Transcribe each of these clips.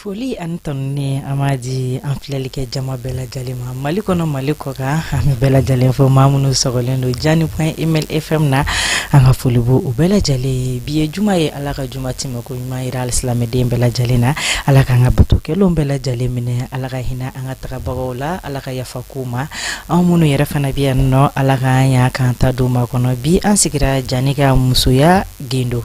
Foli ani tanuni an b'a di an filɛlikɛ jama bɛɛ lajɛlen ma Mali kɔnɔ, Mali kɔkan. An bɛ bɛɛ lajɛlen fo, maa minnu sɔgɔlen don Jani point email FM na, an ka foli b'u bɛɛ lajɛlen ye. Bi ye juma ye, Ala ka juma tɛmɛ ko ɲuman yira alisilamɛden bɛɛ lajɛlen na. Ala k'an ka bato kɛlenw bɛɛ lajɛlen minɛ, Ala ka hinɛ an ka tagabagaw la, Ala ka yafa k'u ma. Anw minnu yɛrɛ fana bɛ yan nɔ, Ala k'an y'a k'an ta don ma kɔnɔ. Bi an sigira Jani ka musoya gendo.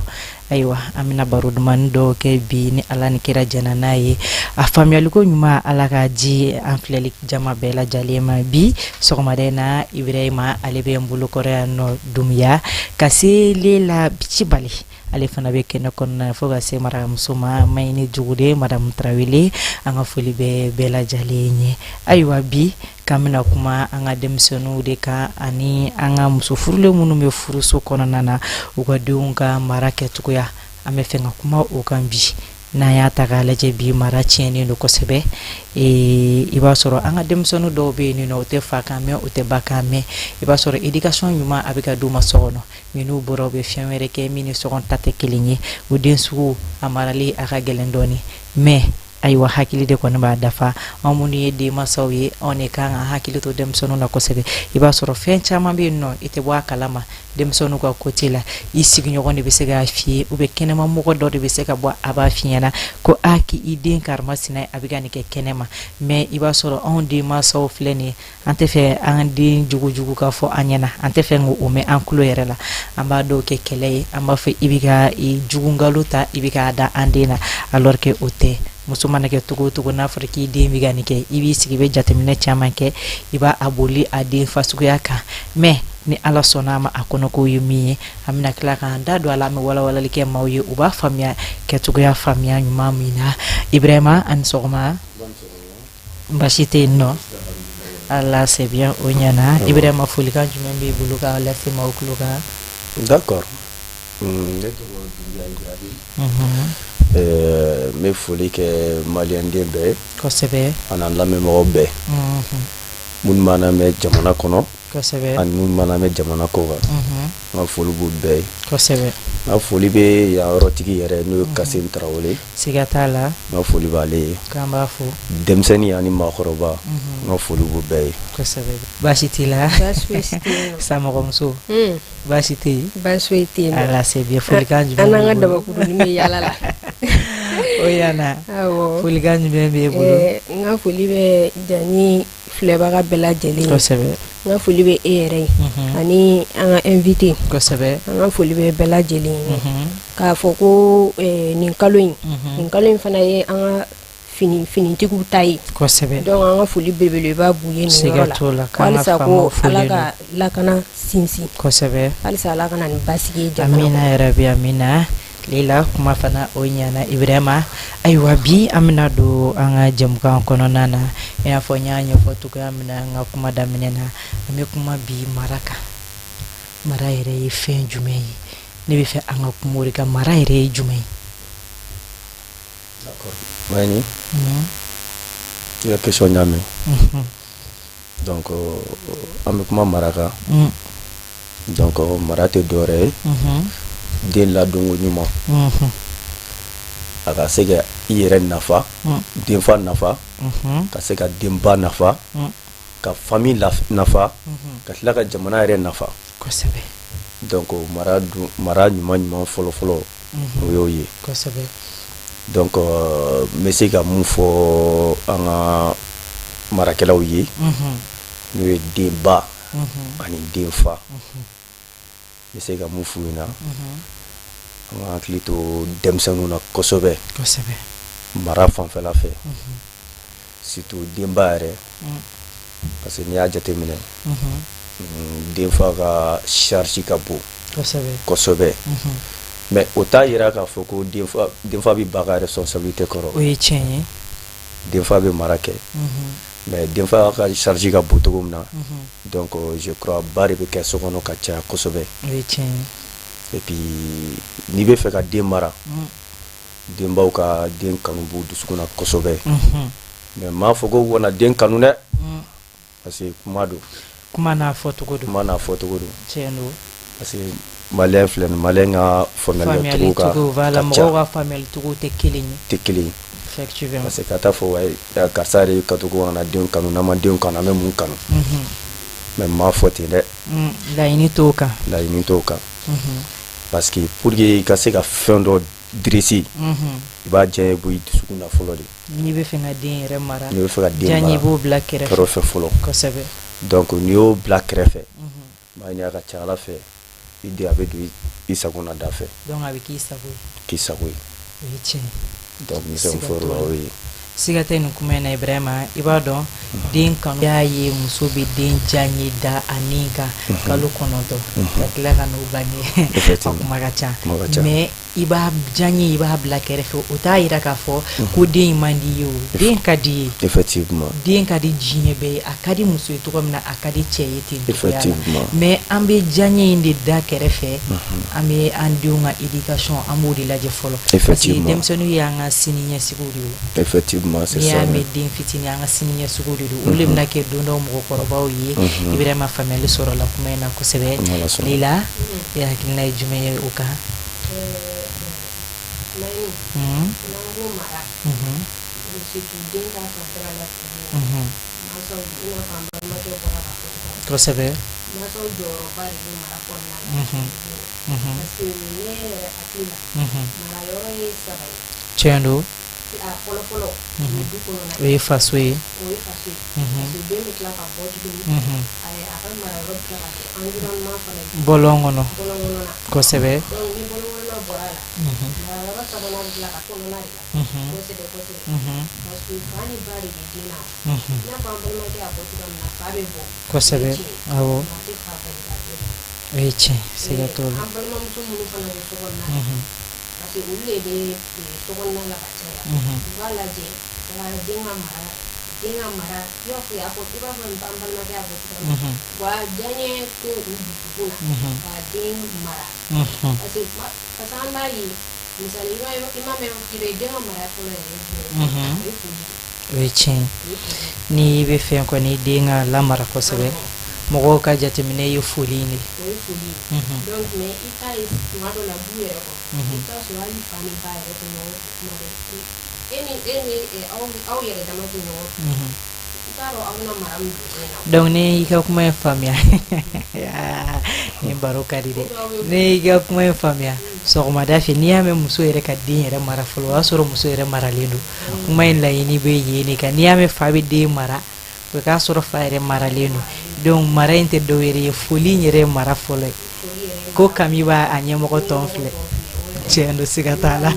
Ayiwa, an bɛna baro dumanni dɔw kɛ bi ni Ala ni kira jɛnna n'a ye. A faamuyaliko ɲuman, Ala k'a di an filɛli jama bɛɛ lajɛlen ma. Bi sɔgɔmada in na, Ibrahima, ale bɛ n bolokɔrɔ yan nɔ, Dumuya ka se Lela Bicibali, ale fana bɛ kɛnɛ kɔnɔna, fo ka se marakamuso ma, Mayini Jugude, Madamu Tarawele. An ka foli bɛ bɛɛ lajɛlen ye. Ayiwa, bi k'an bɛna kuma an ka denmisɛnninw de kan ani an ka muso furulen minnu bɛ furuso kɔnɔna na, u ka denw ka mara kɛcogoya. An bɛ fɛ ka kuma o kan bi. N'an y'a ta k'a lajɛ, bi mara tiɲɛnen don kosɛbɛ. I b'a sɔrɔ an ka denmisɛnnin dɔw bɛ yen nɔ, u tɛ fa kan mɛn, u tɛ ba kan mɛn. I b'a sɔrɔ éducation ɲuman a bɛ ka d'u ma so kɔnɔ, mais n'u bɔra, u bɛ fɛn wɛrɛ kɛ min ni sokɔnɔ ta tɛ kelen ye. O den sugu a marali a ka gɛlɛn dɔɔnin, mais ayiwa, hakili de kɔni b'a dafa. Anw minnu ye denmansaw ye, anw de kan ka hakili to denmisɛnninw na kosɛbɛ. I b'a sɔrɔ fɛn caman bɛ yen nɔ, i tɛ bɔ a kalama denmisɛnninw ka côté la. I sigiɲɔgɔn de bɛ se k'a f'i ye, ou bien kɛnɛma mɔgɔ dɔ de bɛ se ka bɔ, a b'a f'i ɲɛna ko a k'i den karimasina, a bɛ ka nin kɛ kɛnɛma. Mais i b'a sɔrɔ anw denmansaw filɛ nin ye, an tɛ fɛ an den jugujugu ka fɔ an ɲɛna, an tɛ fɛ k'o mɛn an tulo yɛrɛ la. An b'a dɔw kɛ kɛlɛ ye, an b'a fɔ i bɛ ka jugu nkalon ta, i bɛ k'a da an den na, alors que o tɛ. Muso mana kɛ cogo o cogo, n'a fɔra k'i den bɛ ka nin kɛ, i b'i sigi, i bɛ jateminɛ caman kɛ, i b'a a boli a den fasuguya kan. Mais ni Ala sɔnna a ma, a kɔnɔko ye min ye, an bɛna tila k'an da don a la, an bɛ walawalali kɛ maaw ye, u b'a faamuya kɛcogoya faamuya ɲuman min na. Ibrahima, ani sɔgɔma. Baasi tɛ yen nɔ, ala c'est bien, o ɲɛna. Ibrahima, folikan jumɛn b'i bolo k'a lase maaw tulo kan? D'accord. Ne tɔgɔ Dunbiya Ibrahim. N bɛ foli kɛ maliyɛnden bɛɛ ye ani lamɛnbagaw bɛɛ, minnu b'an lamɛn jamana kɔnɔ ani minnu b'an lamɛn jamana kɔkan. N ka foli b'u bɛɛ ye. N ka foli bɛ yan yɔrɔtigi yɛrɛ, n'o ye Kasim Tarawele. Siga t'a la. N ka foli b'ale ye. K'an b'a fo. Denmisɛnnin ani maakɔrɔba, n ka foli b'u bɛɛ ye. Kosɛbɛ. Baasi t'i la? Baasi foyi tɛ yen. Samɔgɔmuso, baasi tɛ yen? Baasi foyi tɛ yen. Ala c'est bien. Folikan jumɛn? An n'an ka dabakurunin bɛ yaala la. O ɲɛna. Awɔ. Folikan jumɛn b'e bolo? N ka foli bɛ Jani filɛbaga bɛɛ lajɛlen ye. N ka foli bɛ e yɛrɛ ye ani an ka invité. An ka foli bɛ bɛɛ lajɛlen ye. K'a fɔ ko nin kalo in, nin kalo in fana ye an ka finitigiw ta ye. Donc an ka foli belebeleba b'u ye nin yɔrɔ la. T'o la. Ko halisa ko Ala ka lakana sinsin. Halisa Ala ka na ni basigi ye jamana kɔnɔ. Amina yarabi, amina. Lela, kuma fana o ɲɛna, Ibrahima. Ayiwa, bi an bɛna don an ka jɛmukan kɔnɔna na. I n'a fɔ n y'a ɲɛfɔ cogoya min na an ka kuma daminɛ na, an bɛ kuma bi mara kan. Mara yɛrɛ ye fɛn jumɛn ye? Ne bɛ fɛ an ka kuma o de kan. Mara yɛrɛ ye jumɛn ye? D'accord. Mayini, i ka question y'a mɛn. Donc an bɛ kuma mara kan. Donc mara tɛ dɔwɛrɛ ye, den ladonko ɲuman, a ka se ka i yɛrɛ nafa, denfa nafa, ka se ka denba nafa, ka famille nafa, ka tila ka jamana yɛrɛ nafa. Donc mara dun, mara ɲuman ɲuman fɔlɔ fɔlɔ, o y'o ye. Donc n bɛ se ka mun fɔ an ka marakɛlaw ye, n'o ye denba ani denfa, n bɛ se ka mun f'u ɲɛna, an ka hakili to denmisɛnninw na kosɛbɛ mara fanfɛla fɛ, surtout denba yɛrɛ, parce que n'i y'a jateminɛ, denfa ka charge ka bon kosɛbɛ. Mais o t'a yira k'a fɔ ko denfa bɛ ba ka responsabilité kɔrɔ. O ye tiɲɛ ye. Denfa bɛ mara kɛ, mais denfa ka charge ka bon cogo min na, donc je crois ba de bɛ kɛ so kɔnɔ ka caya kosɛbɛ. O ye tiɲɛ ye. Et puis n'i bɛ fɛ ka den mara, denbaw ka den kanu b'u dusukun na kosɛbɛ. Mais n m'a fɔ ko u kana den kanu dɛ, parce que kuma don. Kuma n'a fɔcogo don. Kuma n'a fɔcogo don. Tiɲɛ don. Parce que maliyɛn filɛ nin, maliyɛn ka faamuyali cogo ka voilà, ca. Mɔgɔw ka faamuyali cogo tɛ kelen ye. Tɛ kelen ye. Effectivement. Parce que ka taa fɔ wayi, karisa yɛrɛ ka to ko kana denw kanu, n'an ma denw kanu, an bɛ mun kanu? Mais n m'a fɔ ten dɛ. Laɲini t'o kan. Laɲini t'o kan, parce que pour que i ka se ka fɛn dɔ dresser, i b'a diya bɔ i dusukun na fɔlɔ de. N'i bɛ fɛ ka den yɛrɛ mara, n'i bɛ fɛ ka den mara, i mara b'o bila kɛrɛfɛ. Kɛrɛfɛ fɔlɔ. Donc n'i y'o bila kɛrɛfɛ, n b'a ɲini a ka ca Ala fɛ, i den a bɛ don i sago na da fɛ. Donc a bɛ k'i sago ye. K'i sago ye. O ye tiɲɛ ye. Donc n bɛ se ka mun fɔ o la, o ye. Siga tɛ nin kuma in na, Ibrahima. I b'a dɔn, den kanu y'a ye, muso bɛ den diyaɲɛ da a nin kan kalo 9, ka tila ka n'o bange, a kuma ka ca. Mais i b'a diyaɲɛ, i b'a bila kɛrɛfɛ, o t'a yira k'a fɔ ko den in man di i ye. O den ka di i ye. Den ka di diɲɛ bɛɛ ye. A ka di muso ye cogo min na, a ka di cɛ ye ten cogoya la. Mais an bɛ diyaɲɛ in de da kɛrɛfɛ, an bɛ an denw ka éducation, an b'o de lajɛ fɔlɔ, parce que denmisɛnninw y'an ka sini ɲɛsigiw de ye. Effectivement, c'est N'i ça. y'a mɛn den fitinin, an ka sini ɲɛsigiw de don. Olu de bɛna kɛ don dɔ mɔgɔkɔrɔbaw ye. Ibrahima, faamuyali sɔrɔ la kuma in na kosɛbɛ. Leila, e hakilina ye jumɛn ye o kan? N'an ko mara, surtout den ka fanfɛla la, mansaw, i n'a fɔ an balimakɛ bɔra k'a fɔ cogo min, mansaw jɔyɔrɔba de bɛ mara kɔnɔna la, parce que ne yɛrɛ hakili la, mara yɔrɔ ye saba ye. Tiɲɛ don. A fɔlɔ fɔlɔ, o ye du kɔnɔna O ye faso ye. O ye faso ye, parce que den bɛ tila ka bɔ tuguni, a ka mara yɔrɔ bɛ tila ka kɛ environnement fana ye. Bɔlɔn kɔnɔ. Bɔlɔn kɔnɔna. Donc ni bɔlɔn kɔnɔna bɔra a la, mara yɔrɔ sabanan bɛ tila ka kɔnɔna de la kosɛbɛ kosɛbɛ, parce que fa ni ba de bɛ den na. I n'a fɔ an balimakɛ y'a fɔ cogoya min na, fa bɛ bɔ. Awɔ. A tɛ fa bali ka den bɔ. O ye tiɲɛ, siga t'o la. An balimamuso minnu fana bɛ so kɔnɔna la, parce que olu de bɛ so kɔnɔna la ka caya, u b'a lajɛ ka den ka mara, den ka mara, i b'a fɔ y'a fɔ, i b'a fɔ an balimakɛ y'a fɔ cogoya min na, wa diyaɲɛ to u dusukun na ka den mara, parce que an b'a ye, misali, i ma mɛn k'i bɛ den ka mara fɔlɔ yɛrɛ ye jumɛn ye? O ye foli de ye. O ye tiɲɛ ye. N'i bɛ fɛn kɔni den ka lamara kosɛbɛ, mɔgɔw ka jateminɛ ye foli in de. O ye foli ye. Donc mais i t'a ye, tuma dɔ la, du yɛrɛ kɔnɔ, i bɛ taa sɔrɔ hali fa ni ba yɛrɛ tɛ ɲɔgɔn fɛ tuma bɛɛ. E ni aw yɛrɛ dama tɛ ɲɔgɔn fɛ, i t'a dɔn aw bɛna mara min don den na. Donc ne y'i ka kuma in faamuya, nin baro ka di dɛ. Ne y'i ka kuma in faamuya, sɔgɔmada fɛ, n'i y'a mɛn muso yɛrɛ ka den yɛrɛ mara fɔlɔ, o y'a sɔrɔ muso yɛrɛ maralen don. Kuma in laɲini bɛ yen de kan. N'i y'a mɛn fa bɛ den mara, o k'a sɔrɔ fa yɛrɛ maralen don. Donc mara in tɛ dɔw yɛrɛ ye, foli in yɛrɛ ye mara fɔlɔ ye. Ko kami b'a a ɲɛmɔgɔ tɔn filɛ, tiɲɛ don, siga t'a la.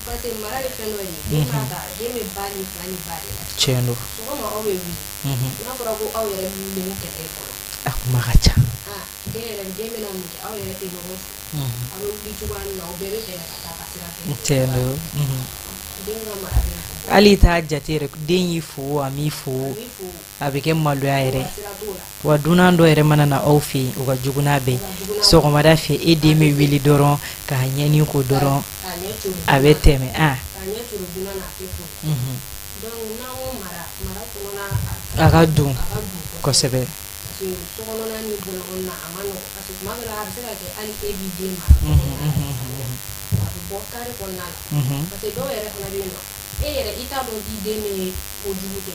Parce que mara ye fɛn dɔ de ye, den b'a ta, den bɛ ba ni fa ni ba de la. Tiɲɛ don. Sɔgɔma aw bɛ wuli, n'a fɔra ko aw yɛrɛ wulilen ni kɛlɛ ye fɔlɔ, A kuma ka ca. Ah, den yɛrɛ, den bɛna mun kɛ? Aw yɛrɛ tɛ ɲɔgɔn fɛ, aw bɛ wuli cogoya min na, aw bɛɛ bɛ kɛlɛ ka taa ka sira fɛ. Tiɲɛ don. Den ka mara bɛ bɔ. Hali i t'a jate yɛrɛ, den y'i fo, a m'i fo, A b'i fo, a bɛ kɛ maloya yɛrɛ. Sira t'o la. Wa dunan dɔ yɛrɛ mana na aw fɛ yen, o ka jugu n'a bɛɛ. Sɔgɔmada fɛ, e den bɛ wuli dɔrɔn k'a ɲɛni ko dɔrɔn, K'a ɲɛ coron, a bɛ tɛmɛ ah. K'a ɲɛ coron dunan na, a tɛ fo. Donc n'an ko mara, mara kɔnɔna A ka dun. A ka dun. Kosɛbɛ. Parce que sokɔnɔna ni bɔlɔn kɔnɔna, a ma nɔgɔn, parce que tuma dɔ la, a bɛ se ka kɛ hali e b'i den mara sokɔnɔna la, a bɛ bɔ carré kɔnɔna la, parce que dɔw yɛrɛ fana bɛ yen nɔ, e yɛrɛ i t'a dɔn k'i den bɛ kojugu kɛ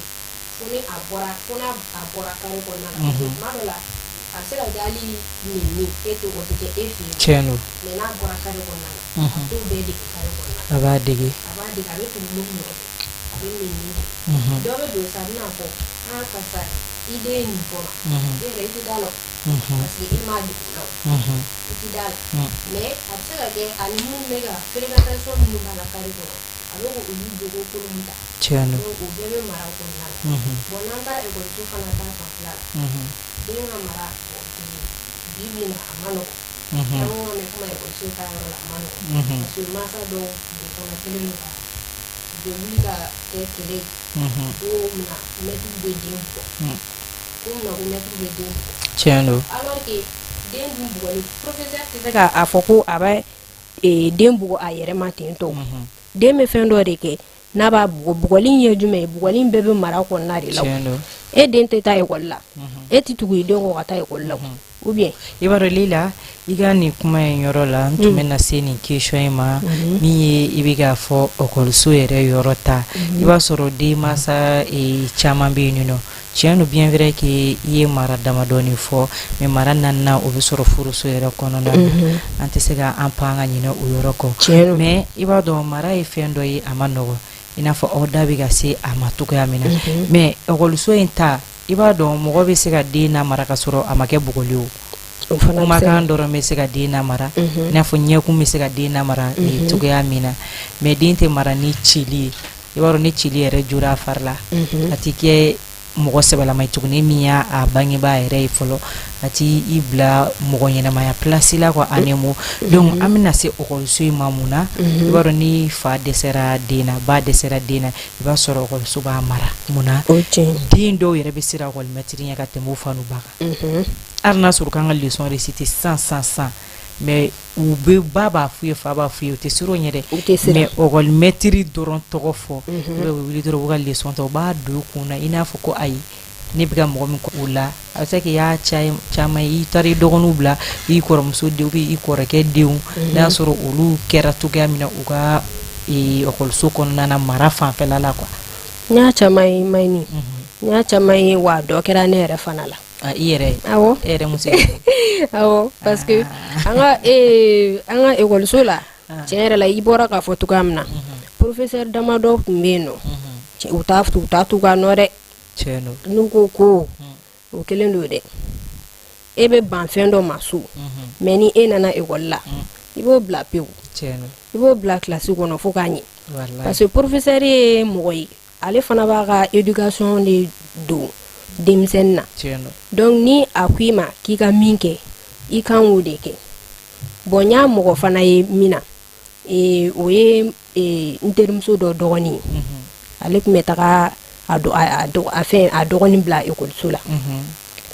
fo ni a bɔra, fo n'a a bɔra carré kɔnɔna la. Parce que tuma dɔ la, a bɛ se ka kɛ hali nɛni, e tɛ, o tɛ kɛ e fɛ yen, Tiɲɛ don. mais n'a bɔra carré kɔnɔna la, a t'o bɛɛ dege carré kɔnɔna la. A b'a dege. A b'a dege, a bɛ tugu minnu nɔfɛ, a bɛ nɛni dege. Dɔ bɛ don sa, a bɛna fɔ: "Ah, karisa, i den ye nin fɔ ma." E yɛrɛ i tɛ da la o, parce que e m'a dege o la o, i tɛ da la. Mais a bɛ se ka kɛ ani minnu bɛ ka fréquentation minnu b'a la carré kɔnɔ, a bɛ k'olu jogo kolon ta. Tiɲɛ don. Donc o bɛɛ bɛ mara kɔnɔna la. Bon, n'an taara ekɔliso fana ta fanfɛla la, den ka mara bi bi in na, a ma nɔgɔn. N'an ko k'an bɛ kuma ekɔliso ta yɔrɔ la, a ma nɔgɔn, parce que mansa dɔw de fana kɛlen don ka, u bɛ wuli ka kɛ kɛlɛ ye ko munna mɛtiri bɛ den bugɔ, ko munna ko mɛtiri bɛ den bugɔ. Tiɲɛ don. Alors que den dun bugɔli, professeur tɛ se k'a fɔ ko a bɛ den bugɔ a yɛrɛ ma ten tɔ. Den bɛ fɛn dɔ de kɛ. N'a b'a bugɔ, bugɔli ye jumɛn ye? Bugɔli bɛɛ bɛ mara kɔnɔna de la. E den tɛ taa ekɔli la, e tɛ tugu i den kɔ ka taa ekɔli la ou bien. I b'a dɔn Leila, i ka nin kuma in yɔrɔ la, n tun bɛ na se nin question in ma min ye i bɛ k'a fɔ ekɔliso yɛrɛ yɔrɔ ta. I b'a sɔrɔ denmansa caman bɛ yen nɔ, tiɲɛ don, bien vrai que i ye mara damadɔni fɔ, mais mara naaninan, o bɛ sɔrɔ furuso yɛrɛ kɔnɔna na. An tɛ se ka an pan ka ɲinɛ o yɔrɔ kɔ, mais i b'a dɔn, mara ye fɛn dɔ ye, a ma nɔgɔ, i n'a fɔ aw da bɛ ka se a ma cogoya min na. Mais ekɔliso in ta, i b'a dɔn, mɔgɔ bɛ se ka den mara ka sɔrɔ a ma kɛ bugɔli o. Kumakan dɔrɔn bɛ se ka den mara, i n'a fɔ ɲɛkun bɛ se ka den mara cogoya min na. Mais den tɛ mara ni cili ye. I b'a dɔn, ni cili yɛrɛ jora a fari la, a tɛ kɛ mɔgɔ sɛbɛlama ye tuguni. Min y'a bangebaa yɛrɛ ye fɔlɔ, a t'i i bila mɔgɔ ɲɛnamaya place la quoi, en un mot. Donc an bɛna se ekɔliso in ma mun na? I b'a dɔn, ni fa dɛsɛra den na, ba dɛsɛra den na, i b'a sɔrɔ ekɔliso b'a mara. Mun na? Den dɔw yɛrɛ bɛ siran ekɔli mɛtiri ɲɛ ka tɛmɛ u fa n'u ba kan, hali n'a sɔrɔ u kan ka leçon réciter 100 100 100, mais u bɛ ba b'a f'u ye, fa b'a f'u ye, u tɛ siran o ɲɛ dɛ. Mais ekɔli mɛtiri dɔrɔn tɔgɔ fɔ, u bɛ wuli dɔrɔn, u b'u ka leçon ta, u b'a don u kun na, i n'a fɔ ko ayi, ne bɛ ka mɔgɔ min o la. A bɛ se k'i y'a caman ye, i taara i dɔgɔninw bila, i kɔrɔmuso denw, i kɔrɔkɛ denw, n'a y'a sɔrɔ olu kɛra cogoya min na u ka ekɔliso kɔnɔna na, mara fanfɛla la quoi. N y'a caman ye, Mayini, n y'a caman ye wa dɔ kɛra ne yɛrɛ fana la. I yɛrɛ? Awɔ. E yɛrɛ muso? Awɔ, parce que an ka ekɔliso la, tiɲɛ yɛrɛ la, i bɔra k'a fɔ cogoya min na, professeur damadɔ tun bɛ yen nɔ, u t'a t'u ka nɔ dɛ. Tiɲɛ don. N'u ko ko o kelen don dɛ, e bɛ ban fɛn dɔ ma so, mais ni e nana ekɔli la, i b'o bila pewu. Tiɲɛ don. I b'o bila kilasi kɔnɔ fo k'a ɲɛ, parce que professeur ye mɔgɔ ye, ale fana b'a ka éducation de don denmisɛnnin na. Tiɲɛ don. Donc ni a ko i ma k'i ka min kɛ, i kan k'o de kɛ. Bon, n y'a mɔgɔ fana ye min na, o ye n terimuso dɔ dɔgɔnin ye. Ale tun bɛ taga a fɛn, a dɔgɔnin bila ekɔliso la.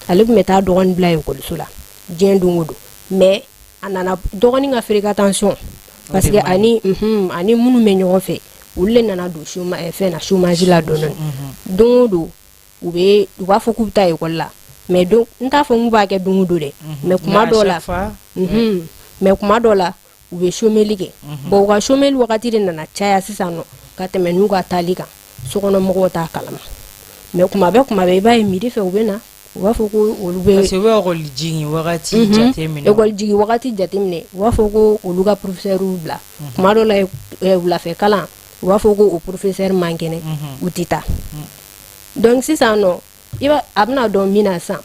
Ale tun bɛ taa dɔgɔnin bila ekɔliso la diɲɛ don o don, mais a nana dɔgɔnin ka fréquentation, parce que ani minnu bɛ ɲɔgɔn fɛ, olu de nana don fɛn na, chômage la dɔɔnin dɔɔnin. Don o don, u b'a fɔ k'u bɛ taa ekɔli la, mais don, n t'a fɔ k'u b'a kɛ don o don dɛ, mais kuma dɔw la, mais kuma dɔw la, u bɛ chômeli kɛ. Bon, u ka chômeli wagati de nana caya sisan nɔ ka tɛmɛ n'u ka taali kan. Sokɔnɔmɔgɔw t'a kalama, mais kuma bɛɛ, kuma bɛɛ, i b'a ye midi fɛ, u bɛ na, u b'a fɔ ko olu bɛ Parce que u bɛ ekɔli jigin wagati jateminɛ. Ekɔli jigin wagati jateminɛ, u b'a fɔ ko olu ka professeur bila. Kuma dɔw la, wulafɛ kalan, u b'a fɔ ko o professeur man kɛnɛ, u tɛ taa. Donc sisan nɔ, i b'a, a bɛna dɔn min na sisan,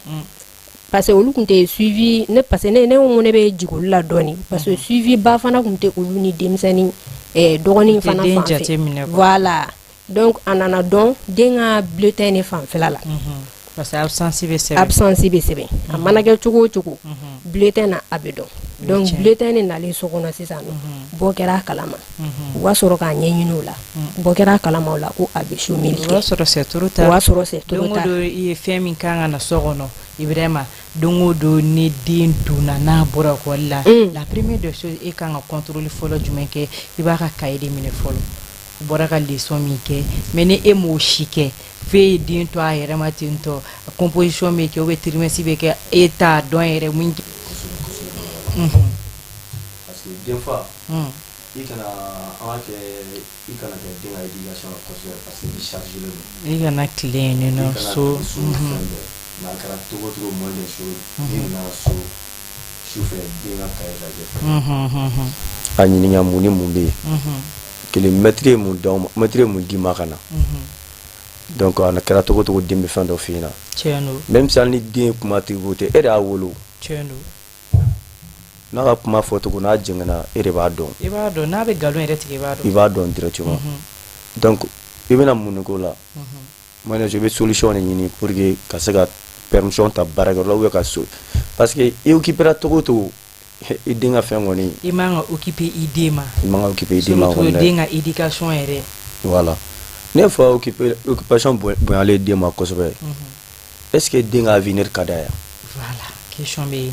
parce que olu tun tɛ suivi ne, parce que ne ko ne bɛ jigin olu la dɔɔnin, parce que suivi ba fana tun tɛ olu ni denmisɛnnin dɔgɔnin fana fan fɛ. Voilà, donc a nana dɔn den ka bulletin de fanfɛla la. Parce que absence bɛ sɛbɛn. Absence bɛ sɛbɛn, a mana kɛ cogo o cogo, bulletin na a bɛ dɔn. Donc bulletin de nalen so kɔnɔ sisan nɔ, bɔ kɛra a kalama. U b'a sɔrɔ k'a ɲɛɲini o la, bɔ kɛra a kalama o la ko a bɛ chômeli kɛ. O b'a sɔrɔ c'est trop tard. O b'a sɔrɔ c'est trop tard. Don o don, i ye fɛn min kan ka na so kɔnɔ, Ibrahima, don o don ni den donna, n'a bɔra ekɔli la, la première des choses, e kan ka contrôle fɔlɔ jumɛn kɛ? I b'a ka cahier de minɛ fɔlɔ, u bɔra ka leçon min kɛ. Mais ni e m'o si kɛ, f'e ye den to a yɛrɛ ma ten tɔ, composition bɛ kɛ ou bien trimestre bɛ kɛ, e t'a dɔn yɛrɛ mun. Parce que denfa, i kana an ka kɛ, i kana kɛ den ka éducation la kosɛbɛ, parce que i chargé len don. I kana tile yen nɔ so. Fɛn bɛɛ, mais a kɛra togo togo, moins des choses, n'i nana so sufɛ, den ka cahier lajɛ, a ɲininka mun ni mun bɛ yen. Kelen, mɛtiri ye mun d'aw ma, mɛtiri ye mun d'i ma ka na? Donc a kɛra togo togo, den bɛ fɛn dɔ f'i ɲɛna. Tiɲɛ don. Même si hali ni den ye kuma tɛ, e de y'a wolo. Tiɲɛ don. N'a ka kuma fɔcogo n'a jɛngɛnna, e de b'a dɔn. I b'a dɔn, n'a bɛ nkalon yɛrɛ tigɛ, i b'a dɔn. I b'a dɔn directement. Donc i bɛna mun de k'o la? Manager, i bɛ solution de ɲini pour que ka se ka permission ta baarakɛyɔrɔ la ou bien ka so, parce que i occupera togo o togo, i den ka fɛn kɔni. I man ka occuper i den ma. I man ka occuper i den ma. Surtout den ka éducation yɛrɛ. Voilà, ne fa occupation bonyalen den ma kosɛbɛ, est ce que den ka avenir ka d'a ye? Voilà, question bɛ yen.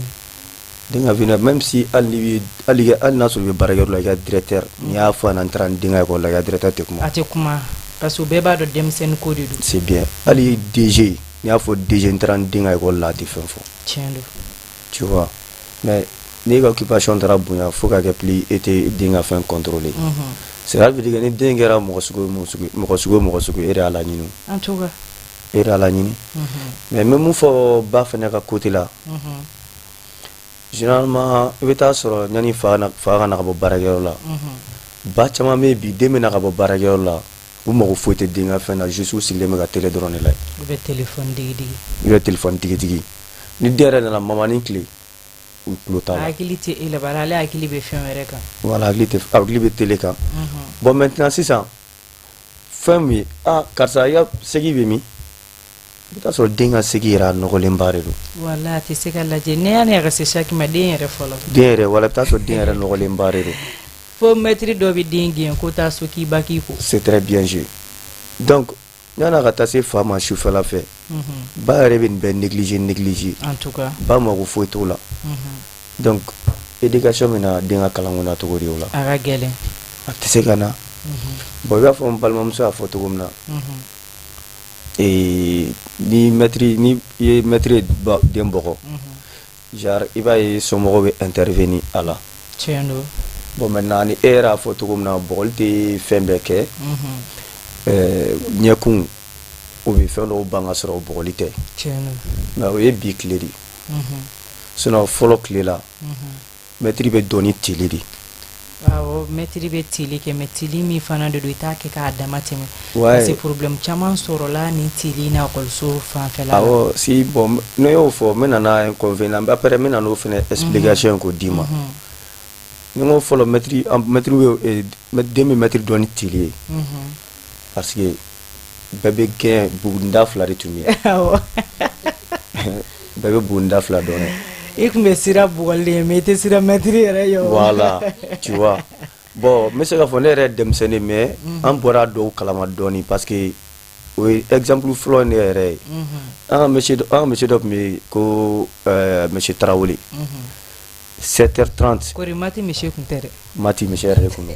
Den ka avenir, même si hali hali hali n'a sɔrɔ i bɛ baarakɛyɔrɔ la, i ka directeur, n'i y'a fɔ a ɲɛna n taara n den ka école la, i ka directeur tɛ kuma. A tɛ kuma parce que bɛɛ b'a dɔn denmisɛnnin ko de don. C'est bien. Hali DG, n'i y'a fɔ DG n taara n den ka école la, a tɛ fɛn fɔ. Tiɲɛ don. Tu vois, mais n'e ka occupation taara bonya fo ka kɛ plus e tɛ den ka fɛn contrôler, cela veut dire que ni den kɛra mɔgɔ sugu o mɔgɔ sugu o mɔgɔ sugu, e de y'a laɲini. En tout cas. E de y'a laɲini. Mais n bɛ mun fɔ ba fɛnɛ ka côté la? Généralement, i bɛ taa sɔrɔ yanni fa ka na ka bɔ baarakɛyɔrɔ la, ba caman bɛ yen bi, den bɛ na ka bɔ baarakɛyɔrɔ la, u mago foyi tɛ den ka fɛn na, juste u sigilen bɛ ka télé dɔrɔn de lajɛ. U bɛ téléphone digi digi. U bɛ téléphone digi digi. Ni den yɛrɛ nana mama ni tile, u tulo t'a la. Hakili tɛ e la, bari ale hakili bɛ fɛn wɛrɛ kan. Voilà, hakili tɛ, hakili bɛ télé kan. Bon, maintenant sisan, fɛn min ye, ah karisa, i ka segi bɛ min? I bɛ taa sɔrɔ den ka segi yɛrɛ, a nɔgɔlenba de don. Wala a tɛ se ka lajɛ ne y'a ka se saki ma den yɛrɛ fɔlɔ. Den yɛrɛ, wala i bɛ taa sɔrɔ den yɛrɛ nɔgɔlenba de don. Fo mɛtiri dɔ bɛ den gɛn ko taa so k'i ba k'i ko. C'est très bien joué. Donc yan'a ka taa se fa ma sufɛla fɛ, ba yɛrɛ bɛ nin bɛɛ négliger négliger. En tout cas. Ba mago foyi t'o la. Donc éducation bɛ na den ka kalanko na cogo di o la? A ka gɛlɛn. A tɛ se ka na. Bon, i b'a fɔ n balimamuso y'a fɔ cogo min na, ni maître, ni i ye maître ye den bugɔ, genre i b'a ye somɔgɔw bɛ intervenir a la. Tiɲɛ don. Bon, maintenant, ni e yɛrɛ y'a fɔ cogo min na, bugɔli tɛ fɛn bɛɛ kɛ. Ɲɛkun o bɛ fɛn dɔw ban ka sɔrɔ o bugɔli tɛ. Tiɲɛ don. Mais o ye bi tile de ye. Sinon fɔlɔ tile la, mɛtiri bɛ dɔn ni tili de. Awɔ, mɛtiri bɛ tili kɛ, mais tili min fana de don, i t'a kɛ k'a dama tɛmɛ. Parce que problème caman sɔrɔla nin tili na ekɔliso fanfɛla la. Awɔ, si. Bon, ne y'o fɔ, n bɛ na n'a inconvénient, après n bɛ na n'o fana explication k'o d'i ma. Ni n ko fɔlɔ, mɛtiri, mɛtiri bɛ den bɛ mɛtiri dɔn ni tili ye, parce que bɛɛ bɛ gɛn, bugunida fila de tun bɛ yen. Bɛɛ bɛ bugunida fila dɔn dɛ. I tun bɛ siran bugɔli ɲɛ, mais i tɛ siran mɛtiri yɛrɛ ye o. Voilà, tu vois. Bon, n bɛ se k'a fɔ ne yɛrɛ ye denmisɛnnin, mais an bɔra dɔw kalama dɔɔni, parce que o ye exemple fɔlɔ ne yɛrɛ ye. An ka monsieur dɔ tun bɛ yen ko monsieur Tarawele, 7h30. Kori maths monsieur tun tɛ dɛ? Maths monsieur yɛrɛ de tun don.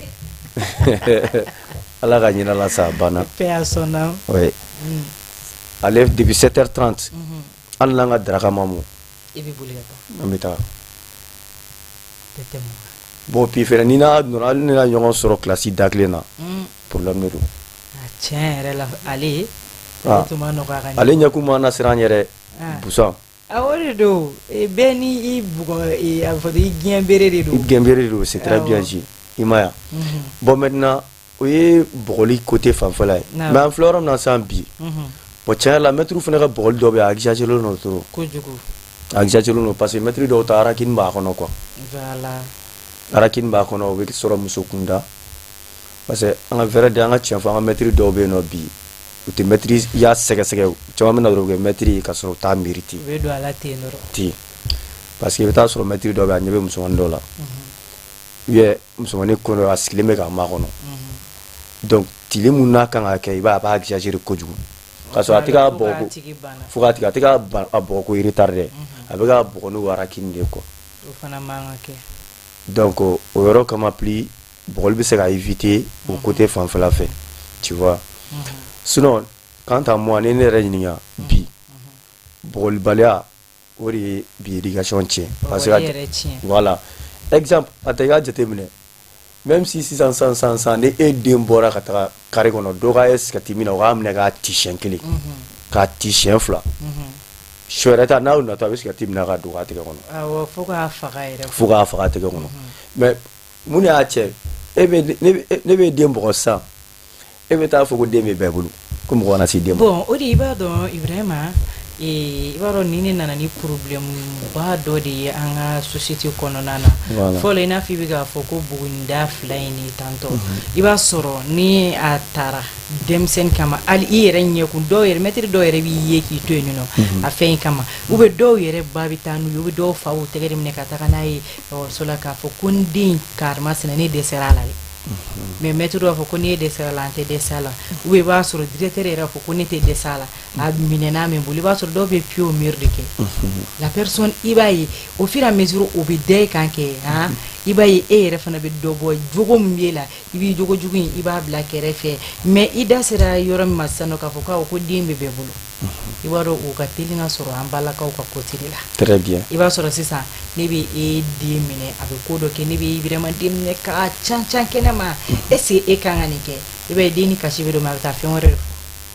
Ala ka ɲinɛ la sa, a banna. Paix à son âme. Oui. Ale, depuis 7h30, hali n'an ka daraka ma mɔ, i bɛ boli ka taa. An bɛ taa. Tɛ tɛmɛ. Bon, puis fɛnɛ, ni n'a nana, hali ni n'a ɲɔgɔn sɔrɔ classe da kelen na, problème de don. A tiɲɛ yɛrɛ la, ale ale tun ma nɔgɔ a ka. Ale ɲɛkun ma na siran yɛrɛ busan. A o de don, bɛɛ ni i bugɔ, a bɛ fɔ i gɛn bere de don. I gɛn bere de don, c'est très bien dit, i ma ye? Bon, maintenant, o ye bugɔli côté fanfɛla ye. Mais an filɛ yɔrɔ min na sisan bi, bon, tiɲɛ yɛrɛ la, mɛtiriw fana ka bugɔli dɔ bɛ yen, a exagéré don trop. Kojugu. A exagéré don, parce que mɛtiri dɔw ta, rancune b'a kɔnɔ quoi. Rancune b'a kɔnɔ, o bɛ sɔrɔ muso kunda, parce que an ka vrai de, an ka tiɲɛ fɔ, an ka mɛtiri dɔw bɛ yen nɔ bi, u tɛ mɛtiri ya sɛgɛsɛgɛ. Caman bɛ na dɔrɔn u kɛ mɛtiri ye ka sɔrɔ u t'a mérité. U bɛ don a la ten dɔrɔn. Ten, parce que i bɛ taa sɔrɔ mɛtiri dɔ bɛ yen, a ɲɛ bɛ musomanin dɔ la, ou bien musomanin kɔnɔ, a sigilen bɛ k'a makɔnɔ. Donc tile mun n'a kan ka kɛ, i b'a ye a b'a exagérer kojugu, k'a sɔrɔ a tɛ k'a bugɔ fo k'a tigɛ, a tɛ k'a a bugɔ ko retard dɛ, a bɛ k'a bugɔ n'o rancune de ye quoi. O fana man ka kɛ. Donc o yɔrɔ kama, plus bugɔli bɛ se ka éviter o côté fanfɛla fɛ, tu vois. Sinon, quant à moi, ni ne yɛrɛ ɲininka bi, bugɔlibaliya o de ye bi éducation tiɲɛ, parce que voilà, exemple, a tɛ i k'a jateminɛ, même si sisan sisan sisan sisan, ni e den bɔra ka taga carré kɔnɔ, dɔ ka ye sigɛriti min na, o k'a minɛ k'a ci siɲɛ kelen, k'a ci siɲɛ fila, siɲɛ wɛrɛ ta n'a natɔ, a bɛ sigɛriti minɛ ka don a tɛgɛ kɔnɔ. Awɔ, fo k'a faga yɛrɛ. Fo k'a faga a tɛgɛ kɔnɔ. Mais mun de y'a cɛ? E bɛ ne bɛ den bugɔ sisan, e bɛ taa fɔ ko den bɛ bɛɛ bolo, ko mɔgɔ kana se den ma. Bon, o de i b'a dɔn, Ibrahima, i b'a dɔn nin de nana ni problème ba dɔ de ye an ka société kɔnɔna na. Fɔlɔ, i n'a fɔ i bɛ k'a fɔ ko bugunida fila in ni tantɔ, i b'a sɔrɔ ni a taara denmisɛnnin kama, hali i yɛrɛ ɲɛkun, dɔw yɛrɛ, mɛtiri dɔw yɛrɛ b'i ye k'i to yen nɔ a fɛn in kama, ou bien dɔw yɛrɛ ba bɛ taa n'u ye, ou bien dɔw fa b'u tɛgɛ de minɛ ka taga n'a ye ekɔliso la k'a fɔ ko n den karimasina, ne dɛsɛra a la dɛ. Mais mɛtiri b'a fɔ ko n'e dɛsɛra a la, an tɛ dɛsɛ a la, ou bien i b'a sɔrɔ directeur yɛrɛ b'a fɔ ko ne tɛ dɛsɛ a la. A minɛna min bolo, i b'a sɔrɔ dɔw bɛ pied au mur de kɛ. La personne, i b'a ye, au fur et à mesure o bɛ da e kan kɛ han, i b'a ye e yɛrɛ fana bɛ dɔ bɔ jogo min b'e la, i b'i jogo jugu in, i b'a bila kɛrɛfɛ. Mais i da sera yɔrɔ min ma sisan nɔ, k'a fɔ ko awɔ, ko den bɛ bɛɛ bolo, i b'a dɔn o ka teli ka sɔrɔ an balakaw ka côté de la. Très bien. I b'a sɔrɔ sisan ne bɛ e den minɛ, a bɛ ko dɔ kɛ, ne bɛ vraiment den minɛ k'a can can kɛnɛ ma. Est ce que e kan ka nin kɛ? I b'a ye den ni kasi bɛ don, mais a bɛ taa fɛn wɛrɛ de fɔ.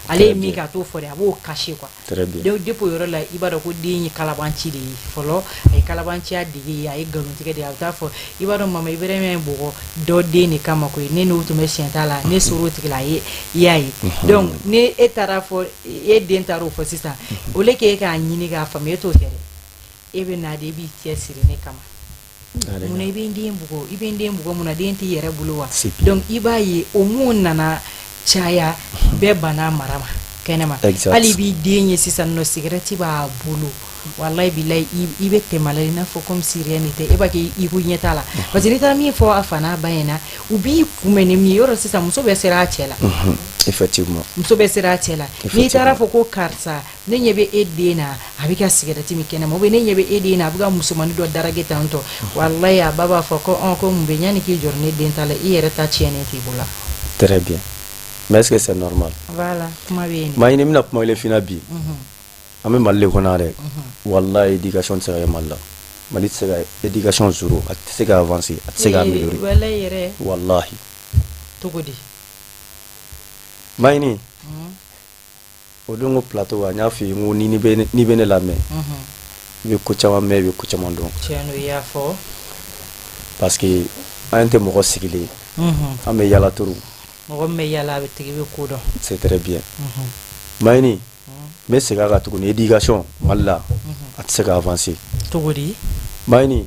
Ale ye min kɛ, a t'o fɔ dɛ, a b'o cacher quoi. Très bien. Donc depuis o yɔrɔ la, i b'a dɔn ko den ye kalabanci de ye fɔlɔ. A ye kalabanciya dege ye, a ye nkalontigɛ de ye. A bɛ taa fɔ, i b'a dɔn, mama Ibrahima ye bugɔ dɔ den de kama koyi, ne n'o tun bɛ siɲɛ ta la, ne ser'o tigi la, a ye, i y'a ye. Donc ni e taara fɔ, e den taara o fɔ sisan, au lieu que e k'a ɲini k'a faamu, e t'o kɛ dɛ. E bɛ na de, e b'i cɛ siri ne kama. Munna i bɛ n den bugɔ? I bɛ n den bugɔ munna? Den t'i yɛrɛ bolo wa? Donc i b'a ye o mun nana caya, bɛɛ banna mara ma kɛnɛma. Hali b'i den ye sisan nɔ, sigɛrɛti b'a bolo, walayi bilayi, i bɛ tɛmɛ a la i n'a fɔ comme si rien n'était. E b'a kɛ i ko ɲɛ t'a la, parce que n'i taara min fɔ a fa n'a ba ɲɛna, u b'i kunbɛn ni min ye. Yɔrɔ sisan muso bɛɛ sera a cɛ la. Effectivement. Muso bɛɛ sera a cɛ la. N'i taara fɔ ko karisa, ne ɲɛ bɛ e den na, a bɛ ka sigɛrɛti min kɛnɛma, ou bien ne ɲɛ bɛ e den na, a bɛ ka musomanin dɔ draguer tantɔ, walayi a ba b'a fɔ ko ɔn, ko mun bɛ yanni k'i jɔrɔ ne den ta la, i yɛrɛ ta tiɲɛnen t'i bolo. Très bien. Mais est-ce que c'est normal? Voilà, kuma bɛ yen. Maa ɲini, n bɛna kuma kelen f'i ɲɛna bi. An bɛ Mali de kɔnɔ dɛ. Walayi, éducation tɛ se ka kɛ Mali la. Mali tɛ se ka éducation zéro, a tɛ se ka avancer, a tɛ se ka améliorer. Walayi yɛrɛ. Walahi. Cogo di? Maa ɲini, o don ko plateau kan, n y'a f'i ye, n ko ni n'i bɛ ne lamɛn, i bɛ ko caman mɛn, i bɛ ko caman dɔn. Tiɲɛ don, i y'a fɔ. Parce que an tɛ mɔgɔ sigilen ye. An bɛ yala turu. Mɔgɔ min bɛ yala, a bɛ tigi bɛ ko dɔn. C'est très bien. Maa ɲini, n bɛ segin a kan tuguni, éducation Mali la, a tɛ se ka avancer. Cogo di? Maa ɲini,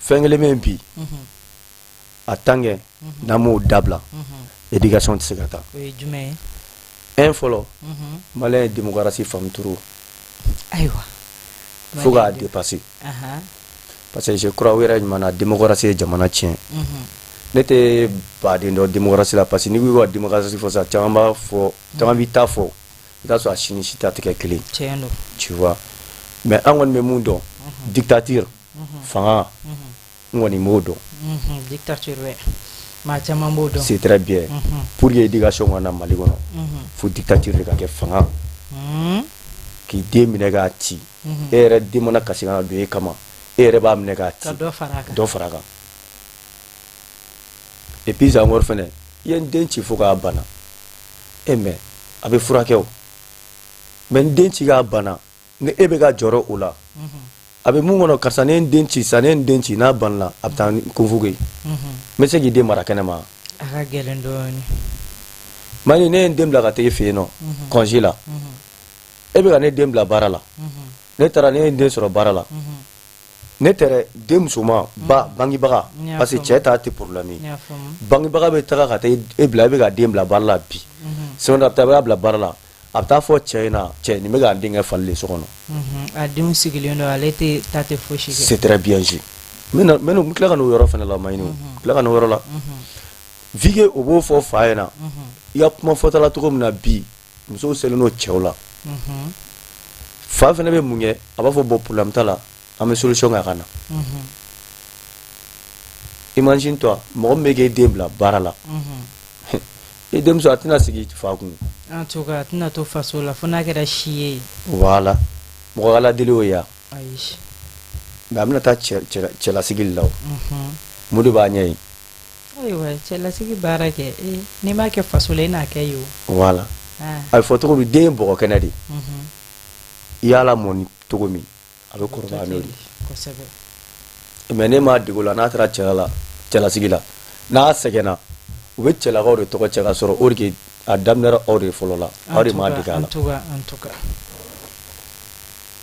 fɛn kelen bɛ yen bi, a tant que n'an m'o dabila, éducation tɛ se ka taa. O ye jumɛn ye? Un, fɔlɔ, malien ye démocratie faamu trop. Ayiwa. Fo k'a dépasser. Parce que je crois, u yɛrɛ ɲuman na, démocratie ye jamana tiɲɛ. Ne tɛ baden dɔn démocratie la, parce que n'i ko ka démocratie fɔ sisan, caman b'a fɔ, caman b'i ta fɔ, i bɛ t'a sɔrɔ a si ni si ta tɛ kɛ kelen. Tiɲɛ don. Tu vois, mais an kɔni bɛ mun dɔn? Dictature, fanga, n kɔni m'o dɔn. Dictature wɛ, maa caman b'o dɔn. C'est très bien. Pour que éducation ka na Mali kɔnɔ, fo dictature de ka kɛ, fanga k'i den minɛ k'a ci. E yɛrɛ den mana kasi ka na don e kama, e yɛrɛ b'a minɛ k'a ci. Ka dɔ fara a kan. Dɔ fara a kan. Et puis encore fɛnɛ, i ye n den ci fo k'a bana e, mais a bɛ furakɛ o. Mais n den ci k'a bana, ni e bɛ ka jɔrɔ o la, a bɛ mun kɔnɔ? Karisa, ne ye n den ci sisan, ne ye n den ci, n'a banna, a bɛ taa convoquer, n bɛ se k'i den mara kɛnɛ ma? A ka gɛlɛn dɔɔnin. Mani, ne ye n den bila ka taa e fɛ yen nɔ congé la, e bɛ ka ne den bila baara la. Ne taara, ne ye n den sɔrɔ baara la. Ne tɛ den musoman ba bangebaga, parce que cɛ ta tɛ problème ye. Bangebaga bɛ taga ka taa e bila, e bɛ ka den bila baara la bi, semaine a bɛ taa, a b'a bila baara la, a bɛ taa fɔ cɛ in na, cɛ nin bɛ k'a den kɛ fali de so kɔnɔ. A denw sigilen don, ale tɛ ta tɛ fosi kɛ. C'est très bien. Je n bɛ n tila ka n'o yɔrɔ fana la, Maɲini, tila ka n'o yɔrɔ la. Vu que o b'o fɔ fa ɲɛna, i ka kuma fɔta la cogo min na bi, musow selen n'o cɛw la, fa fana bɛ mun kɛ? A b'a fɔ bon, problème t'a la, an bɛ solution kɛ a ka na. Imagine toi, mɔgɔ min bɛ k'e den bila baara la, i denmuso a tɛna sigi fa kun. En tout cas, a tɛna to faso la fo n'a kɛra si ye. Voilà, mɔgɔ ka ladeli o ya. Ayi. Mais a bɛna taa cɛlasigi la o, mun de b'a ɲɛ yen? Ayiwa, cɛlasigi baara kɛ, n'i m'a kɛ faso la, i n'a kɛ yen o. Voilà, a bɛ fɔ cogo min, den ye bɔgɔ kɛnɛ de, i y'a lamɔ ni cogo min, a bɛ kɔrɔbaya n'o de ye. Mais ne m'a dege o la, n'a taara cɛla la, cɛlasigi la, n'a sɛgɛnna, u bɛ cɛlakaw de tɔgɔ cɛ ka sɔrɔ o de a daminɛra aw de fɔlɔ la, aw de m'a dege a la. En tout cas, en tout cas.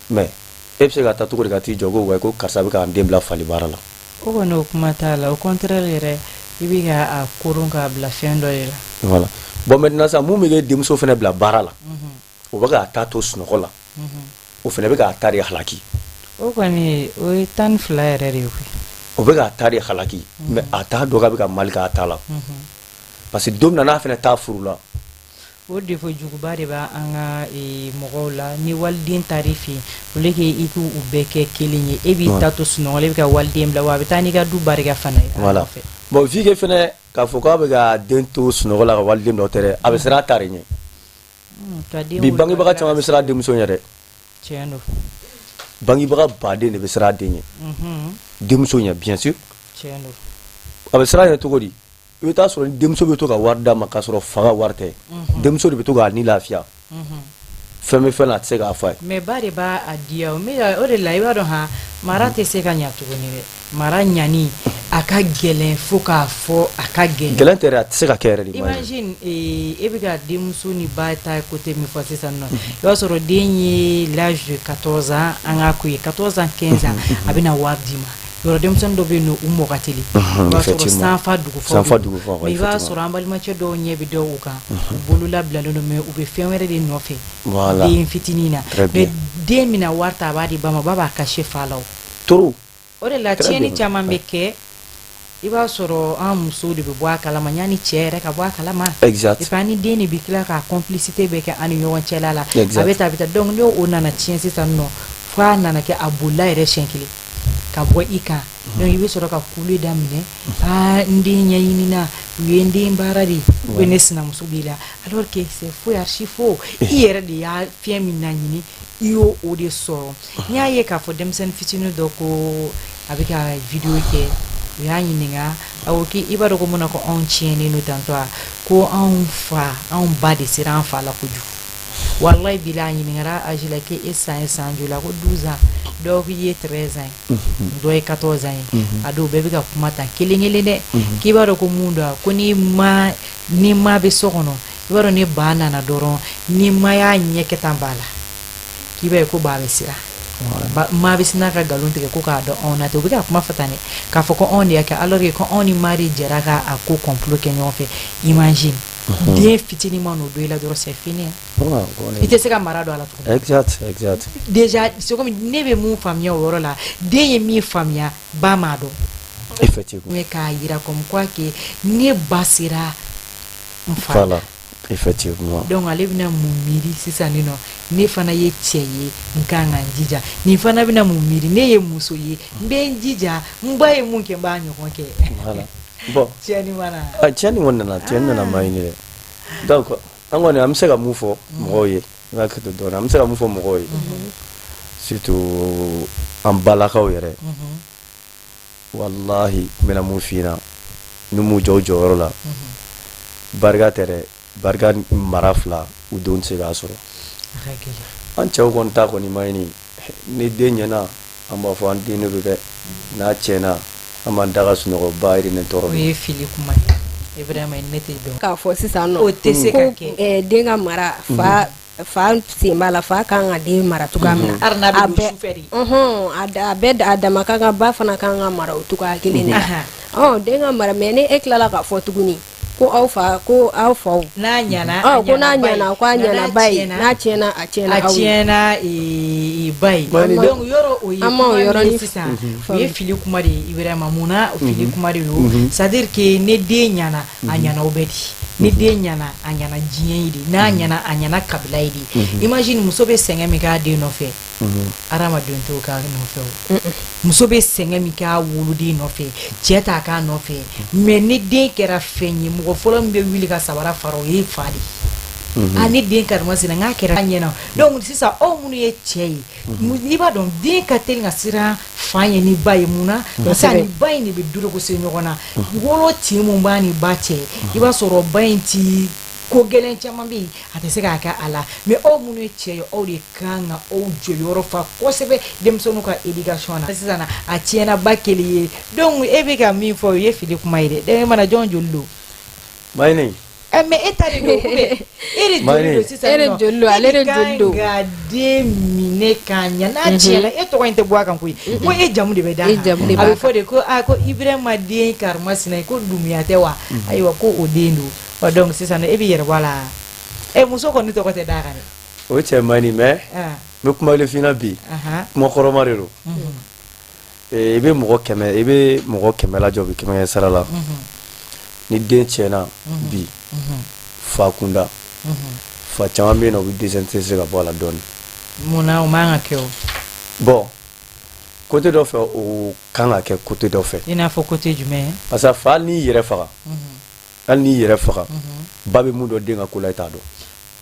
Mais e bɛ se ka taa cogo di ka t'i jɔ ko wa ko karisa bɛ k'an den bila fali baara la? O kɔni, o kuma t'a la. Au contraire yɛrɛ, i bɛ ka a koron k'a bila fɛn dɔ de la. Voilà. Bon, maintenant sisan, mun bɛ k'e denmuso fana bila baara la, o bɛ k'a ta to sunɔgɔ la, o fana bɛ k'a ta de halaki. O kɔni, o ye 12 yɛrɛ de ye koyi. O bɛ k'a ta de halaki, mais a t'a dɔn k'a bɛ ka mali k'a ta la, parce que don min na n'a fana t'a furu la. O défaut juguba de b'an ka mɔgɔw la. Ni waliden taar'i fɛ yen, au lieu que i k'u bɛɛ kɛ kelen ye, e b'i ta to sunɔgɔ la, e bɛ ka waliden bila, wa a bɛ taa n'i ka du barika fana ye. Voilà. Bon, vu que fɛnɛ k'a fɔ k'a bɛ ka den to sunɔgɔ la ka waliden dɔ tɛ dɛ, a bɛ siran a ta de ɲɛ. Bi bangebaga caman bɛ siran denmuso ɲɛ dɛ. Tiɲɛ don. Bangebaga baden de bɛ siran den ɲɛ, denmuso ɲɛ, bien sûr. Tiɲɛ don. A bɛ siran ɲɛ cogo di? I bɛ taa sɔrɔ ni denmuso bɛ to ka wari d'a ma k'a sɔrɔ fa ka wari tɛ, denmuso de bɛ to k'a ni lafiya. Fɛn bɛ fɛn na, a tɛ se k'a fɔ a ye. Mais ba de b'a diya o o de la. I b'a dɔn han, mara tɛ se ka ɲa tuguni dɛ. Mara ɲani a ka gɛlɛn, fo k'a fɔ a ka gɛlɛn. Gɛlɛn tɛ dɛ, a tɛ se ka kɛ yɛrɛ de. Imagine, e bɛ ka denmuso ni ba ta côté min fɔ sisan nɔ, i b'a sɔrɔ den ye l'âge de 14 ans, an k'a ko ye 14 ans, 15 ans, a bɛna wari d'i ma. Yɔrɔ denmisɛnnin dɔ bɛ yen nɔ, u mɔ ka teli, i b'a sɔrɔ sanfa dugufa. Sanfa dugufa. Mais i b'a sɔrɔ an balimacɛ dɔw ɲɛ bɛ dɔw kan, u bolola bilalen don, mais u bɛ fɛn wɛrɛ de nɔfɛ den fitinin na. Mais den bɛna wari ta, a b'a di ba ma, ba b'a cacher fa la o. Trop. O de la tiɲɛni caman bɛ kɛ. I b'a sɔrɔ an musow de bɛ bɔ a kalama yanni cɛ yɛrɛ ka bɔ a kalama. Exact. Et puis an ni den de bɛ tila ka complicité bɛ kɛ an ni ɲɔgɔn cɛla la. A bɛ taa, a bɛ taa. Donc n'o nana tiɲɛ sisan nɔ, fo a nana kɛ a bolila yɛrɛ siɲɛ kelen ka bɔ i kan, donc i bɛ sɔrɔ ka kule daminɛ: aa, n den ɲɛɲinina, u ye n den baara de, u bɛ ne sinamuso b'i la, alors que c'est faux, archi faux. I yɛrɛ de y'a fɛn min laɲini, i y'o o de sɔrɔ. N y'a ye k'a fɔ denmisɛnnin fitinin dɔ ko a bɛ ka vidéo kɛ, u y'a ɲininka, a ko k'i b'a dɔn ko mun na ko anw tiɲɛnen don tantɔ a ko anw fa, anw ba de sera an fa la kojugu. Walayi bila, a ɲininkara âge la k'e san ye san joli? A ko 12 ans. Dɔw k'i ye 13 ans ye, dɔ ye 14 ans ye. A dɔw bɛɛ bɛ ka kuma tan kelen kelen dɛ. K'i b'a dɔn ko mun don? Ko ni ma, ni ma bɛ so kɔnɔ, i b'a dɔn ni ba nana dɔrɔn, ni ma y'a ɲɛ kɛ tan ba la, k'i b'a ye ko ba bɛ siran. Maa bɛ sina ka nkalon tigɛ ko k'a dɔn anw na ten. U bɛ ka kuma fɔ tan dɛ, k'a fɔ ko anw de y'a kɛ, alors que ko anw ni maa de jɛra ka a ko complot kɛ ɲɔgɔn fɛ. Imagine, den fitinin ma n'o don i la dɔrɔn, c'est fini. I tɛ se ka mara don a la tuguni. Exact, exact. Déjà, c'est comme ne bɛ mun faamuya o yɔrɔ la, den ye min faamuya, ba m'a dɔn. Effectivement. Mais k'a yira comme quoi que ne ba sera n fa la. Effectivement. Donc ale bɛna mun miiri sisan nin nɔ? Ne fana ye cɛ ye, n kan ka n jija. Nin fana bɛna mun miiri? Ne ye muso ye, n bɛ n jija, n ba ye mun kɛ, n b'a ɲɔgɔn kɛ. Voilà. Bon. Tiɲɛni mana. Ah, tiɲɛni kɔni nana, tiɲɛni nana ma ɲini dɛ. Donc an kɔni, an bɛ se ka mun fɔ mɔgɔw ye? I b'a kɛ to dɔɔnin. An bɛ se ka mun fɔ mɔgɔw ye? Surtout an balakaw yɛrɛ. Walahi, n bɛna mun f'i ɲɛna, n'u m'u jɔ u jɔyɔrɔ la, barika tɛ dɛ, barika mara fila, u denw tɛ se k'a sɔrɔ. An cɛw kɔni ta kɔni ma ɲini. Ni den ɲɛna, an b'a fɔ an den de don dɛ. N'a tiɲɛna, an b'an da ka sunɔgɔ, ba yɛrɛ ne tɔɔrɔ. O ye fili kuma ye, Ibrahima, ne tɛ dɔn. K'a fɔ sisan nɔ o tɛ se ka kɛ. Den ka mara, fa fa sen b'a la. Fa kan ka den mara cogoya min na, a bɛɛ a bɛɛ a dama ka kan, ba fana kan ka mara o cogoya kelen na. Ɔ, den ka mara, mais ni e tilala k'a fɔ tuguni ko aw fa, ko aw faw n'a ɲɛna, ko n'a ɲɛna, ko a ɲɛna ba ye, n'a tiɲɛna, a tiɲɛna a aw ye. Tiɲɛna ba ye. Donc yɔrɔ o ye An ma o kuma min ye yɔrɔnin sisan, o ye fili kuma de ye, Ibrahima. Mun na fili kuma de don? C'est à dire que ne den ɲɛna, a ɲɛna o bɛɛ di. Ni den ɲɛna, a ɲɛna diɲɛ ye de. N'a ɲɛna, a ɲɛna kabila ye de. Imagine, muso bɛ sɛgɛn min k'a den nɔfɛ, hadamaden t'o k'a nɔfɛ. O muso bɛ sɛgɛn min k'a woloden nɔfɛ, cɛ t'a k'a nɔfɛ. Mais ni den kɛra fɛn ye, mɔgɔ fɔlɔ min bɛ wuli ka sabara fara, o ye fa de ye. A ne den karimasina, n k'a kɛra ɲɛna. Donc sisan, aw minnu ye cɛ ye, i b'a dɔn den ka teli ka siran fa ye ni ba ye. Mun na? Parce que a ni ba in de bɛ doroko se ɲɔgɔn na. Wolo tin mun b'a ni ba cɛ, i b'a sɔrɔ ba in ti ko gɛlɛn caman bɛ yen, a tɛ se k'a kɛ a la. Mais aw minnu ye cɛ ye, aw de kan ka aw jɔyɔrɔ fa kosɛbɛ denmisɛnninw ka éducation na. Sisan a tiɲɛna ba kelen ye. Donc e bɛ ka min fɔ, o ye fili kuma ye dɛ. Den mana jɔn joli don? Mayini. Ɛ, mais e ta de don ou bien e de joli don sisan? E de joli don, ale de joli don. E de kan ka den minɛ k'a ɲɛ. N'a tiɲɛna, e tɔgɔ in tɛ bɔ a kan koyi, ko e jamu de bɛ d'a E kan. jamu de A b'a bɛ fɔ de ko aa, ko Ibrahima den karimasina ye, ko Dumuya tɛ wa? Ayiwa, ko o den don. Ɔ, donc sisan e b'i yɛrɛ bɔ a la. Ɛ, muso kɔni tɔgɔ tɛ d'a kan dɛ. O cɛ man ɲi, mais n bɛ kuma kelen f'i ɲɛna bi. Kuma kɔrɔma de don. I bɛ mɔgɔ 100, i bɛ mɔgɔ 100 lajɔ bi, 100 sara la, ni den tiɲɛna bi, fa kunda. Fa caman bɛ yen nɔ, u bɛ désintéresser ka bɔ a la dɔɔni. Mun na o man ka kɛ o? Bon, côté dɔ fɛ, o kan ka kɛ côté dɔ fɛ. I n'a fɔ côté jumɛn? Parce que fa, hali n'i yɛrɛ faga, hali n'i yɛrɛ faga, ba bɛ mun dɔn den ka ko la, i t'a dɔn.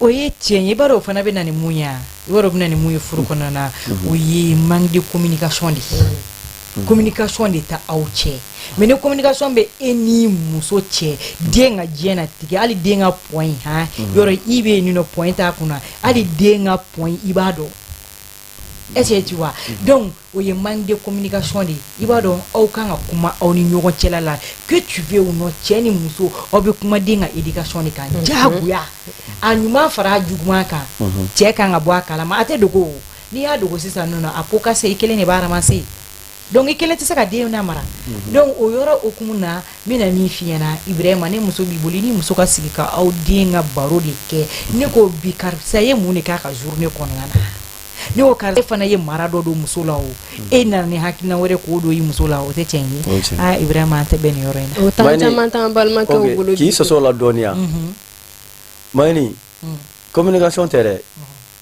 O ye tiɲɛ ye. I b'a dɔn o fana bɛ na ni mun ye wa? I b'a dɔn o bɛ na ni mun ye furu kɔnɔna na? O ye manque de communication de ye. Communication de tɛ aw cɛ. Mais ni communication bɛ e ni muso cɛ, den ka diɲɛ natigɛ, hali den ka point han, yɔrɔ i bɛ yen nɔ, point t'a kunna, hali den ka point i b'a dɔn. Est-ce que tu vois? Donc o ye manque de communication de ye. I b'a dɔn, aw kan ka kuma aw ni ɲɔgɔn cɛla la, que tu veux ou non, cɛ ni muso, aw bɛ kuma den ka éducation de kan diyagoya, a ɲuman fara a juguman kan. Cɛ kan ka bɔ a kalama, a tɛ dogo o. N'i y'a dogo sisan nɔ, a ko ka se i kelen de b'a ramasser, donc i kelen tɛ se ka den lamara. Donc o yɔrɔ hukumu na, n bɛna min f'i ɲɛna, Ibrahima, ni muso b'i bolo, i ni muso ka sigi ka aw den ka baro de kɛ. Ne ko bi, karisa ye mun de k'a ka journée kɔnɔna na? Ne ko karisa, e fana ye mara dɔ don muso la o, e nana ni hakilina wɛrɛ k'o don i muso la, o tɛ tiɲɛ O ye ye. Tiɲɛ. Aa Ibrahima, an tɛ bɛn nin yɔrɔ in na. O temps caman t'an balimakɛw bolo. K'i Bi sɔsɔ o la dɔɔni yan, Mayini, communication tɛ dɛ.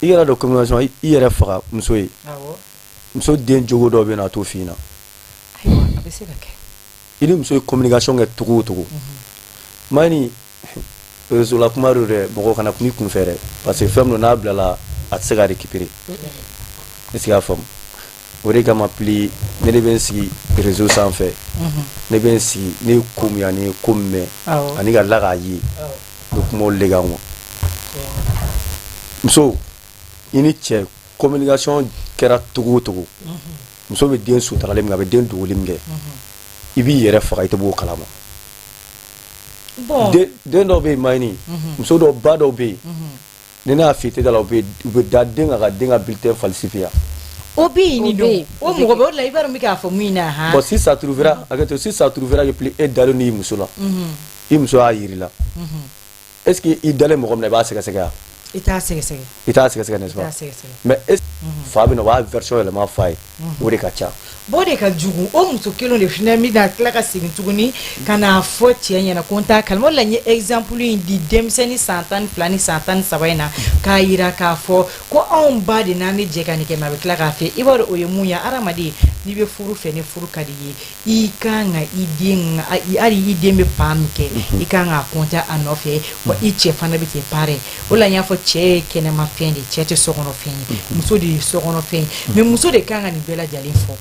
I yɛrɛ dɔn, communication, i yɛrɛ faga muso ye. Muso den jogo dɔw bɛ yen nɔ, a t'o f'i ɲɛna. Ayiwa, a bɛ se ka kɛ. I ni muso ye communication kɛ cogo o cogo, Mayini, réseau la kuma don dɛ, mɔgɔ kana kuma i kun fɛ dɛ, parce que fɛn min don, n'a bilala, a tɛ se ka récupérer. Est ce que y'a faamu? O de kama pli ne de bɛ n sigi réseau sanfɛ, ne bɛ n sigi, ne ye ko min ye ani ye ko min mɛn ani ka tila k'a ye, n bɛ kuma olu de kan quoi. Muso, i ni cɛ communication kɛra cogo o cogo, muso bɛ den sutarali min kɛ, a bɛ den dogoli min kɛ, i b'i yɛrɛ faga, i tɛ b'o kalama. Bon. Den dɔw bɛ yen, Mayini, muso dɔw, ba dɔw bɛ yen, ni ne y'a f'i ye, tɛ da la, u bɛ da den kan ka den ka bulletin falsifier. O bɛ yen ni O bɛ don yen. O mɔgɔ bɛ o de la. I b'a dɔn n bɛ k'a fɔ min na han. Bon, si ça trouvera, hakɛ to, si ça trouvera que plus e dalen don i muso la, i muso y'a yir'i la, est ce que i dalen mɔgɔ min na, i b'a sɛgɛsɛgɛ wa? I t'a sɛgɛsɛgɛ. I t'a sɛgɛsɛgɛ, n'est-ce I t'a pas? sɛgɛsɛgɛ. Mais est fa bɛ na, o b'a version yɛlɛma fa ye, o de ka ca. Bon, o de ka jugu. O muso kelen de fana bɛna tila ka segin tuguni ka n'a fɔ cɛ ɲɛna ko n t'a kalama. O de la n ye exemple in di denmisɛnnin san 12 ni san 13 in na, k'a yira k'a fɔ ko anw ba de n'an bɛ jɛ ka nin kɛ, mais a bɛ tila k'a fɛ. I b'a dɔn o ye mun ye? Hadamaden, n'i bɛ furu fɛ, ni furu ka di i ye, i kan ka i den, hali i den bɛ pan min kɛ, i kan k'a compter a nɔfɛ wa. I cɛ fana bɛ ten, pareil. O de la n y'a fɔ, cɛ ye kɛnɛmafɛn de ye, cɛ tɛ sokɔnɔfɛn ye, muso de ye sokɔnɔfɛn ye. Mais muso de kan ka nin bɛɛ lajɛlen fɔ.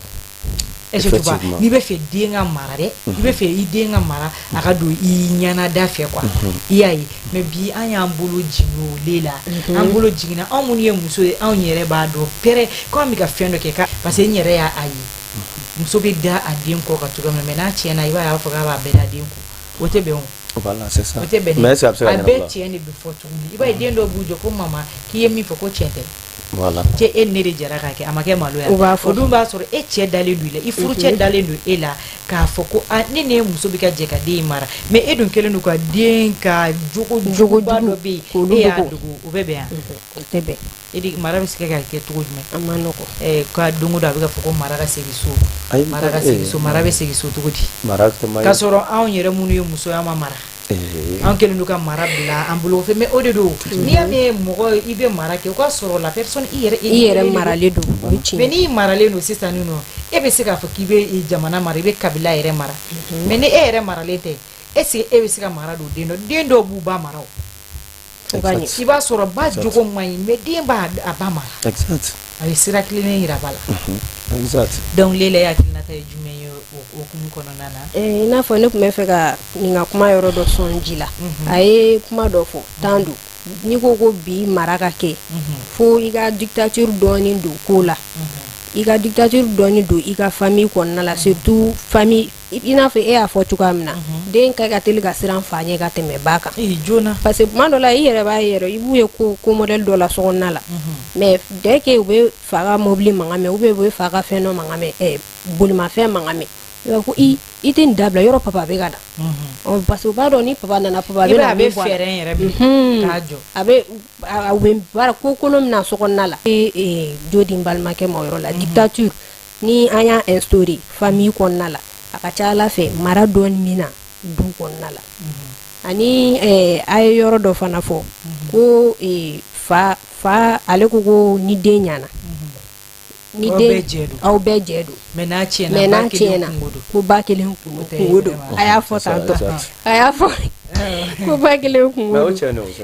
Est-ce que tu vois? Effectivement. N'i bɛ fɛ den ka mara dɛ, i bɛ fɛ i den ka mara, a ka don i ɲɛnada fɛ quoi, i y'a ye. Mais bi, an y'an bolo jigin o le la, an bolo jiginna. Anw minnu ye muso ye, anw yɛrɛ b'a dɔn pɛrɛ ko an bɛ ka fɛn dɔ kɛ ka, parce que n yɛrɛ y'a a ye, muso bɛ da a den kɔ ka cogo min na, mais n'a tiɲɛna, i b'a ye, a b'a fɔ k'a b'a bɛɛ da den kɔ. O tɛ bɛn o. Voilà, c'est ça. O tɛ bɛn. Mais est ce que a bɛ se ka A bɛɛ ɲɛnabɔ? tiɲɛ de bɛ fɔ tuguni. I b'a ye, den dɔw b'u jɔ ko mama, k'i ye min fɔ ko tiɲɛ tɛ. Cɛ, e ni ne de jɛra k'a kɛ, a ma kɛ malo U b'a fɔ. O dun b'a sɔrɔ e cɛ dalen don i la, i furucɛ dalen don e la k'a fɔ ko a ne ni e muso bɛ ka jɛ ka den in mara, mais e dun kɛlen don ka den ka jogo juguba dɔ bɛ yen, k'olu e y'a dogo. dogo. O bɛ bɛn yan? O tɛ bɛn. E de mara bɛ se ka kɛ cogo jumɛn? A ma nɔgɔn. Ka don o don a bɛ ka fɔ ko mara ka segin so. Ayi, Mara ka segin so, mara bɛ segin so cogo di? Mara tɛ ma. K'a sɔrɔ anw yɛrɛ minnu ye muso ye, an ma mara. An kɛlen don ka mara bila an bolo fɛ, mais o de don, n'i y'a mɛn mɔgɔ i bɛ mara kɛ, o ka sɔrɔ la personne i yɛrɛ I yɛrɛ maralen don, o ye tiɲɛ. Mais n'i maralen don sisan nin nɔ, e bɛ se k'a fɔ k'i bɛ jamana mara, i bɛ kabila yɛrɛ mara. Mais ni e yɛrɛ maralen tɛ, est ce que e bɛ se ka mara don den dɔ? Den dɔw b'u ba mara o. O ka ɲɛ. I b'a sɔrɔ ba jogo man ɲi, mais den b'a a ba mara. A bɛ sira tilennen yira ba la. Donc Lela, e hakilinata ye jumɛn ye o hukumu kɔnɔna na? I n'a fɔ ne tun bɛ fɛ ka nin ka kuma yɔrɔ dɔ sɔn ji la. A ye kuma dɔ fɔ tan don, n'i ko ko bi mara ka kɛ, fo i ka dictature dɔɔni don ko la, i ka dictature dɔɔni don i ka famille kɔnɔna la, surtout famille, i n'a fɔ e y'a fɔ cogoya min na, den ka teli ka siran fa ɲɛ ka tɛmɛ ba kan. Ee, joona. Parce que tuma dɔ la, i yɛrɛ b'a ye yɛrɛ, i b'u ye ko modèle dɔ la sokɔnɔna la, mais dès que u bɛ fa ka mobili mankan mɛn ou bien u bɛ fa ka fɛn dɔ mankan mɛn, bolimafɛn mankan mɛn, i b'a fɔ ko i tɛ nin dabila yɔrɔ, papa bɛ ka na. Ɔ, parce que u b'a dɔn ni papa nana, papa I bɛ b'a na a bɛ min bɔ a la. fɛɛrɛ yɛrɛ minɛ k'a jɔ. A bɛ u bɛ baara ko kolon min na sokɔnɔna la. Jo di n balimakɛ ma o yɔrɔ la. Dictature ni an y'a instauré famille kɔnɔna la, a ka ca Ala fɛ, mara dɔɔni bɛ na du kɔnɔna la. Ani a ye yɔrɔ dɔ fana fɔ. Ko fa fa ale ko ko ni den ɲana, ni den, aw bɛɛ jɛ don. Mais n'a tiɲɛna, ko ba kelen kungo don. A y'a fɔ tan, a y'a fɔ ko ba kelen kungo.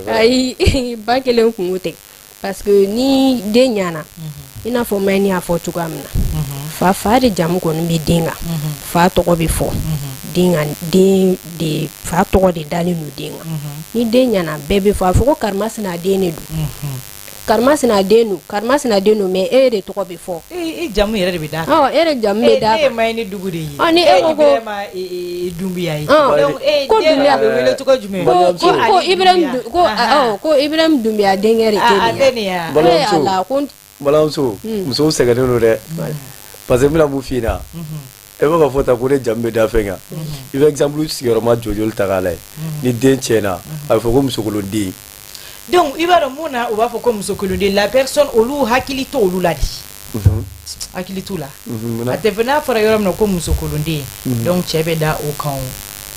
Ayi, ba kelen kungo tɛ, parce que ni den ɲana, i n'a fɔ Mayini y'a fɔ cogoya min na, fa de jamu kɔni bɛ den kan, fa tɔgɔ bɛ fɔ den kan, den de fa tɔgɔ de dalen don den kan. Ni den ɲana, bɛɛ bɛ fɔ, a fɔ ko karimasina den de don, karimasina den don, karimasina den don, mais e de tɔgɔ bɛ fɔ. E jamu yɛrɛ de bɛ d'a kan. E de jamu bɛ d'a kan. E ye Mayini Dugu de ye. Ni e ko ko Dunbiya ye. Ko Dunbiya bɛ wele cogo jumɛn? Ko Ibrahim, ko Ibrahim Dunbiya denkɛ de tɛ nin ye. Ala ko Balimamuso, musow sɛgɛnnen don dɛ, parce que n bɛna mun f'i ɲɛna, e bɛ ka fɔ tan ko ne jamu bɛ da fɛn kan. I bɛ exemple sigiyɔrɔma joli ta k'a lajɛ, ni den tiɲɛna, a bɛ fɔ ko musokolonden. Donc i b'a dɔn mun na u b'a fɔ ko musokolonden? La personne, olu hakili t'olu olu la de, hakili t'u la. A tɛ fɔ n'a fɔra yɔrɔ min na ko musokolonden, donc cɛ bɛ da o kan o.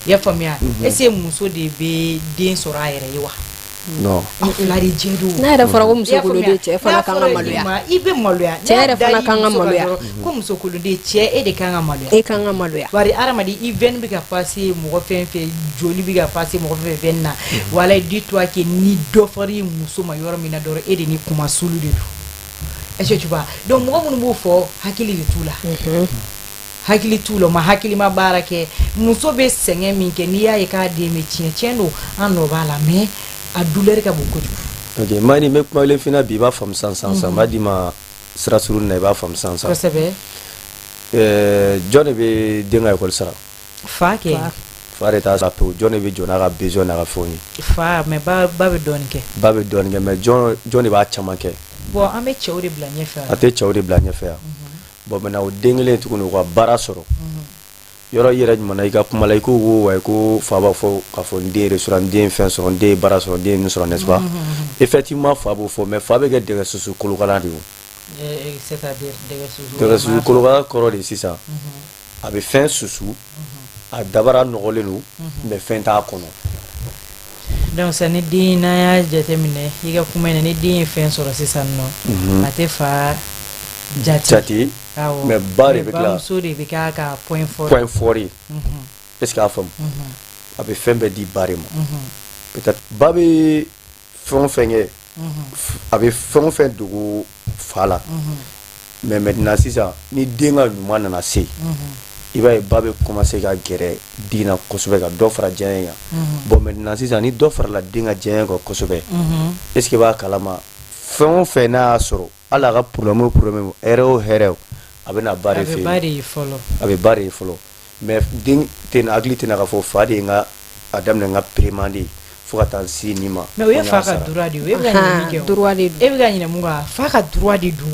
I y'a faamuya? Est ce que muso de bɛ den sɔrɔ a yɛrɛ ye wa? Non. Aw fila de jɛ don. N'a yɛrɛ fɔra ko musokolonden, cɛ fana kan ka maloya. I bɛ maloya. Cɛ yɛrɛ fana kan ka maloya. Ko musokolonden, cɛ, e de kan ka maloya. E kan ka maloya. Bari hadamaden, i veine bɛ ka passer mɔgɔ fɛn fɛn, joli bɛ ka passer mɔgɔ fɛn fɛn na, walayi, dis-toi que ni dɔ fɔra muso ma yɔrɔ min na dɔrɔn, e de ni kuma sulu de don. Est-ce que tu vois? Donc mɔgɔ minnu b'o fɔ, hakili de t'u la, hakili t'u la, u ma hakilima baara kɛ. Muso bɛ sɛgɛn min kɛ, n'i y'a ye k'a den bɛ tiɲɛ, tiɲɛ don, an nɔ b'a la, mais a douleur ka bon kojugu. Ok Mayini, n bɛ kuma kelen f'i ɲɛna bi, i b'a faamu sisan sisan. N b'a d'i ma sira surunnin na, i b'a faamu sisan sisan. Jɔn de bɛ den ka école sara? Fa kɛ. Fa de t'a sara pewu. Jɔn de bɛ jɔ n'a ka besoin n'a ka fɛnw ye? Fa, mais ba bɛ dɔɔnin kɛ. Ba bɛ dɔɔnin kɛ, mais jɔn de b'a caman kɛ? Bon, an bɛ cɛw de bila ɲɛfɛ. A tɛ cɛw de bila ɲɛfɛ yan. Bon, maintenant, o den kelen tuguni, u ka baara sɔrɔ yɔrɔ, i yɛrɛ ɲuman i ka kuma la, i ko ko wa ko fa b'a fɔ k'a fɔ n den réussira, n den ye fɛn sɔrɔ, n den ye baara sɔrɔ, n den ye nin sɔrɔ, n'est-ce pas? Effectivement, fa b'o fɔ, mais fa bɛ kɛ dɛgɛ susu kolokala de ye o. C'est-à-dire dɛgɛ susu? Dɛgɛ susu kolokala kɔrɔ de, sisan a bɛ fɛn susu, a dabara nɔgɔlen don, mais fɛn t'a kɔnɔ. Donc sisan, ni den, n'an y'a jateminɛ i ka kuma in na, ni den ye fɛn sɔrɔ sisan nɔ, a tɛ fa jate. Jate, mais ba de bɛ tila. Bamuso de bɛ k'a ka point fort. Point fort ye. Est ce que a faamu? A bɛ fɛn bɛɛ di ba de ma. Peut-être ba bɛ fɛn o fɛn kɛ, a bɛ fɛn o fɛn dogo fa la, mais maintenant sisan, ni den ka ɲuman nana se, i b'a ye ba bɛ commencer ka gɛrɛ den na kosɛbɛ, ka dɔ fara diya kan. Bon, maintenant sisan, ni dɔ farala den ka diya kan kosɛbɛ, est ce que i b'a kalama, fɛn o fɛn n'a y'a sɔrɔ, hali a ka problème o problème, hɛrɛ o hɛrɛ o, a bɛ na ba de fɛ yen. A bɛ ba de ye fɔlɔ. A bɛ ba de ye fɔlɔ, mais den tɛ hakili tɛna k'a fɔ fa de ye n ka a daminɛ n ka paiement de fo ka taa se nin ma. Mais o ye fa ka droit de ye. E bɛ ka ɲinɛ min kɛ o, droit de don. E bɛ ka ɲinɛ mun kan? Fa ka droit de don.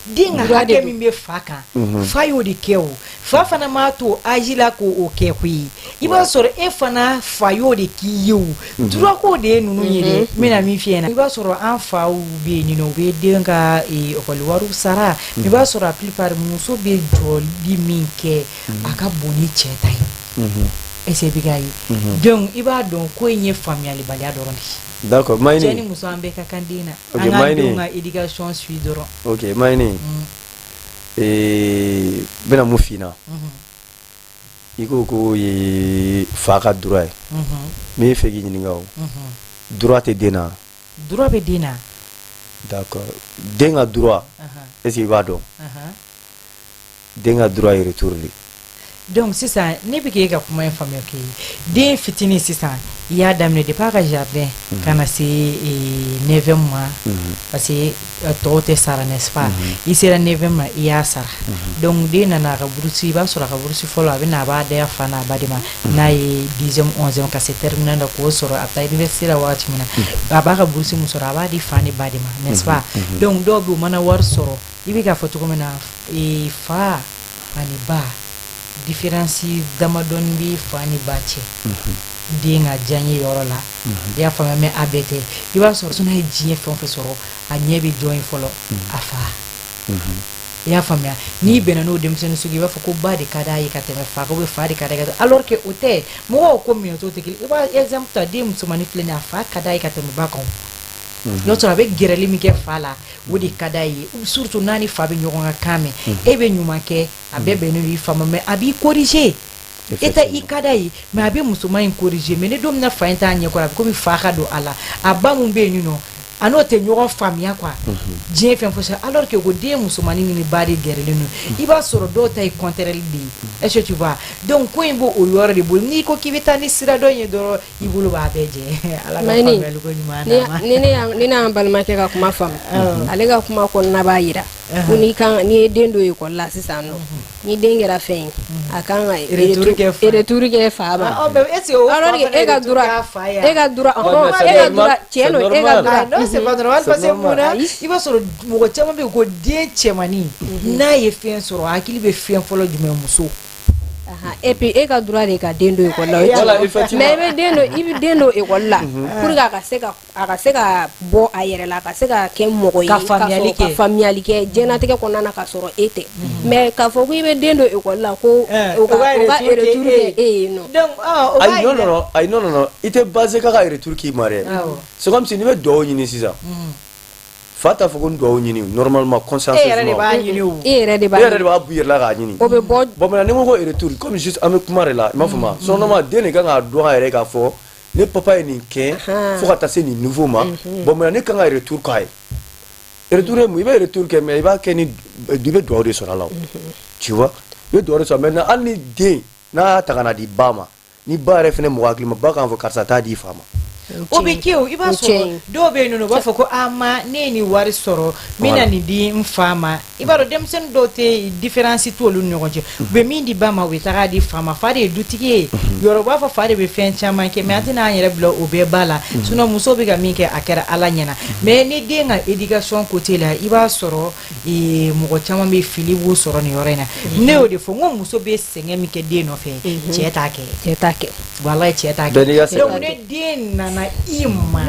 Den ka hakɛ min bɛ fa kan, fa y'o de kɛ. O fa fana m'a to âge la k'o kɛ koyi. I b'a sɔrɔ e fana fa y'o de k'i ye. O droit ko de ye ninnu ye dɛ. N bɛna min f'i ɲɛna, i b'a sɔrɔ an faw bɛ yen nɔ, u bɛ den ka école wariw sara. I b'a sɔrɔ a plupart, muso bɛ jɔli min kɛ, a ka bon ni cɛ ta ye. Est ce que i bɛ k'a ye? Donc i b'a dɔn ko in ye faamuyalibaliya dɔrɔn de ye. D'accord Mayini. Cɛ ni muso, an bɛɛ ka kan den na. An k'an denw ka éducation suit dɔrɔn. Ok Mayini, n bɛna mun f'i ɲɛna? I ko k'o ye fa ka droit ye. N bɛ fɛ k'i ɲininka, o droit tɛ den na? Droit bɛ den na. D'accord, den ka droit, est ce que i b'a dɔn? Den ka droit ye retour de. Donc sisan, ne bɛ k'e ka kuma in faamuya k'e den fitinin sisan, i y'a daminɛ depuis a ka jardin ka na se neuvième ma, parce que tɔw tɛ sara, n'est-ce pas? I sera neuvième ma, i y'a sara. Donc den nana a ka bourse, i b'a sɔrɔ a ka bourse fɔlɔ, a bɛ na, a b'a da fa n'a ba de ma. N'a ye 10e, 11e, ka se terminale la k'o sɔrɔ, a bɛ taa université la wagati min na, a b'a ka bourse min sɔrɔ, a b'a di fa ni ba de ma, n'est-ce pas? Donc dɔw bɛ yen, u mana wari sɔrɔ, i bɛ k'a fɔ cogo min na, fa ani ba, différence damadɔni bɛ fa ni ba cɛ den ka diyaɲɛ yɔrɔ la. I y'a faamuya? Mais a bɛɛ tɛ. I b'a sɔrɔ n'a ye diɲɛ fɛn o fɛn sɔrɔ, a ɲɛ bɛ jɔn ye fɔlɔ? A fa. I y'a faamuya, n'i bɛnna n'o denmisɛnnin sugu, i b'a fɔ ko ba de ka d'a ye ka tɛmɛ fa kan, ou bien fa de ka d'a ye ka tɛmɛ, alors que o tɛ. Mɔgɔw ko minɛcogo tɛ kelen. I b'a exemple ta, den musomannin filɛ nin ye, a fa ka d'a ye ka tɛmɛ ba kan. N'o sɔrɔ a bɛ gɛrɛli min kɛ fa la, o de ka d'a ye, surtout n'a ni fa bɛ ɲɔgɔn ka kan mɛn. E bɛ ɲuman kɛ, a bɛɛ bɛnnen don i fa ma, mais a b'i corriger. E tɛ i ka d'a ye, mais a bɛ musoman in corriger. Mais ni don min na fa in t'a ɲɛkɔrɔ, a bɛ komi fa ka don a la. A ba mun bɛ yen nɔ, a n'o tɛ ɲɔgɔn faamuya quoi, diɲɛ fɛn fosi, alors que ko den musomannin ni ba de gɛrɛlen don. I b'a sɔrɔ dɔw ta ye contraire de ye. Est-ce que tu vois? Donc ko in b'o o yɔrɔ de bolo. N'i ko k'i bɛ taa ni sira dɔ in ye dɔrɔn, i bolo b'a bɛɛ jɛ. Ala ka faamuyali ko ɲuman d'an ma. Ni ne y'an balimakɛ ka kuma faamu, ale ka kuma kɔnɔna b'a yira ko n'i kan, n'i ye den don ekɔli la sisan nɔ, ni den kɛra fɛn ye, a kan ka retour kɛ fa, retour kɛ fa ma. Mais est-ce que o alors que e ka droit, e ka droit, e ka droit, tiɲɛ don, e ka droit. Non, c'est pas normal, parce que mun na, i b'a sɔrɔ mɔgɔ caman bɛ yen ko den cɛmannin, n'a ye fɛn sɔrɔ, a hakili bɛ fɛn fɔlɔ jumɛn? Muso. Et puis e ka droit de ka den don ekɔli la, mais i bɛ den don ekɔli la pour que a ka se ka bɔ a yɛrɛ la, a ka se ka kɛ mɔgɔ ye, ka faamuyali kɛ, ka faamuyali kɛ diɲɛlatigɛ kɔnɔna na, ka sɔrɔ e tɛ. Mais k'a fɔ ko i bɛ den don ekɔli la ko o ka retour kɛ e ye nɔ. Donc Ayi, non, non, non, ayi, non, non, non, i tɛ basé k'a ka retour k'i ma dɛ. C'est comme si n'i bɛ dugawu ɲini sisan, fa t'a fɔ ko n dugawu ɲini normalement, consciencieusement. E yɛrɛ de b'a ɲini o. E yɛrɛ de b'a E yɛrɛ de b'a b'i yɛrɛ la k'a ɲini. O bɛ bɔ. Bon, maintenant ni n ko retour, comme juste an bɛ kuma de la, i m'a faamu, sinon normalement den de kan k'a dɔn a yɛrɛ k'a fɔ ne papa ye nin kɛ fo ka taa se nin niveau ma. Bon, maintenant ne kan ka retour k'a ye. Retour ye mun? I bɛ retour kɛ, mais i b'a kɛ ni i bɛ dugawu de sɔrɔ a la o, tu vois, i bɛ dugawu de sɔrɔ. Maintenant hali ni den n'a y'a ta ka na di ba ma, ni ba yɛrɛ fɛnɛ mɔgɔ hakili ma, ba k'a fɔ karisa t'a di i fa ma. O bɛ kɛ o. I b'a sɔrɔ dɔw bɛ yen nɔ, u b'a fɔ ko a ma, ne ye nin wari sɔrɔ, n bɛna nin di n fa ma. I b'a dɔn, denmisɛnnin dɔw tɛ différence t'olu ni ɲɔgɔn cɛ. U bɛ min di ba ma, u bɛ taga di fa ma. Fa de ye dutigi ye yɔrɔ, u b'a fɔ fa de bɛ fɛn caman kɛ, mais an tɛna an yɛrɛ bila o bɛɛ ba la. Sinon muso bɛ ka min kɛ, a kɛra Ala ɲɛna. Mais ni den ka éducation côté la, i b'a sɔrɔ mɔgɔ caman bɛ fili b'o sɔrɔ nin yɔrɔ in na. Ne y'o de fɔ n ko muso bɛ sɛgɛn min kɛ den nɔfɛ, cɛ t'a kɛ. Cɛ t'a kɛ. Walayi, cɛ t'a kɛ. Donc ne den nana i ma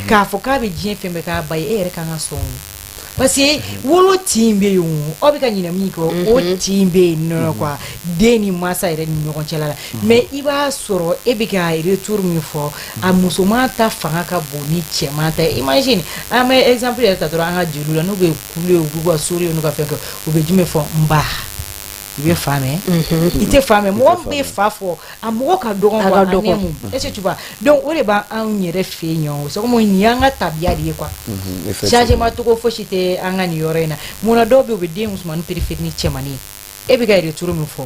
k'a fɔ k'a bɛ diɲɛ fɛn bɛɛ k'a ba ye, e yɛrɛ kan ka sɔn o, parce que wolo tin bɛ yen o, aw bɛ ka ɲinɛ min kɔ, o tin bɛ yen nɔ quoi, den ni mansa yɛrɛ ni ɲɔgɔn cɛla la. Mais i b'a sɔrɔ e bɛ ka retour min fɔ, a musoman ta fanga ka bon ni cɛman ta ye. Imagine, an bɛ exemple yɛrɛ ta dɔrɔn, an ka jeliw la, n'u bɛ kule, u b'u ka sori n'u ka fɛn kɛ, u bɛ jumɛn fɔ? N ba. I bɛ fa mɛn, i tɛ fa mɛn. Mɔgɔ min bɛ fa fɔ, a mɔgɔ ka dɔgɔn quoi, a nɛmu. Est-ce que tu vois? Donc o de b'anw yɛrɛ fɛ yen nɔ. C'est comme nin y'an ka tabiya de ye quoi. Changement cogo fosi tɛ an ka nin yɔrɔ in na. Munna dɔw bɛ yen, u bɛ den musomannin préféré ni cɛmannin ye? E bɛ ka retour min fɔ,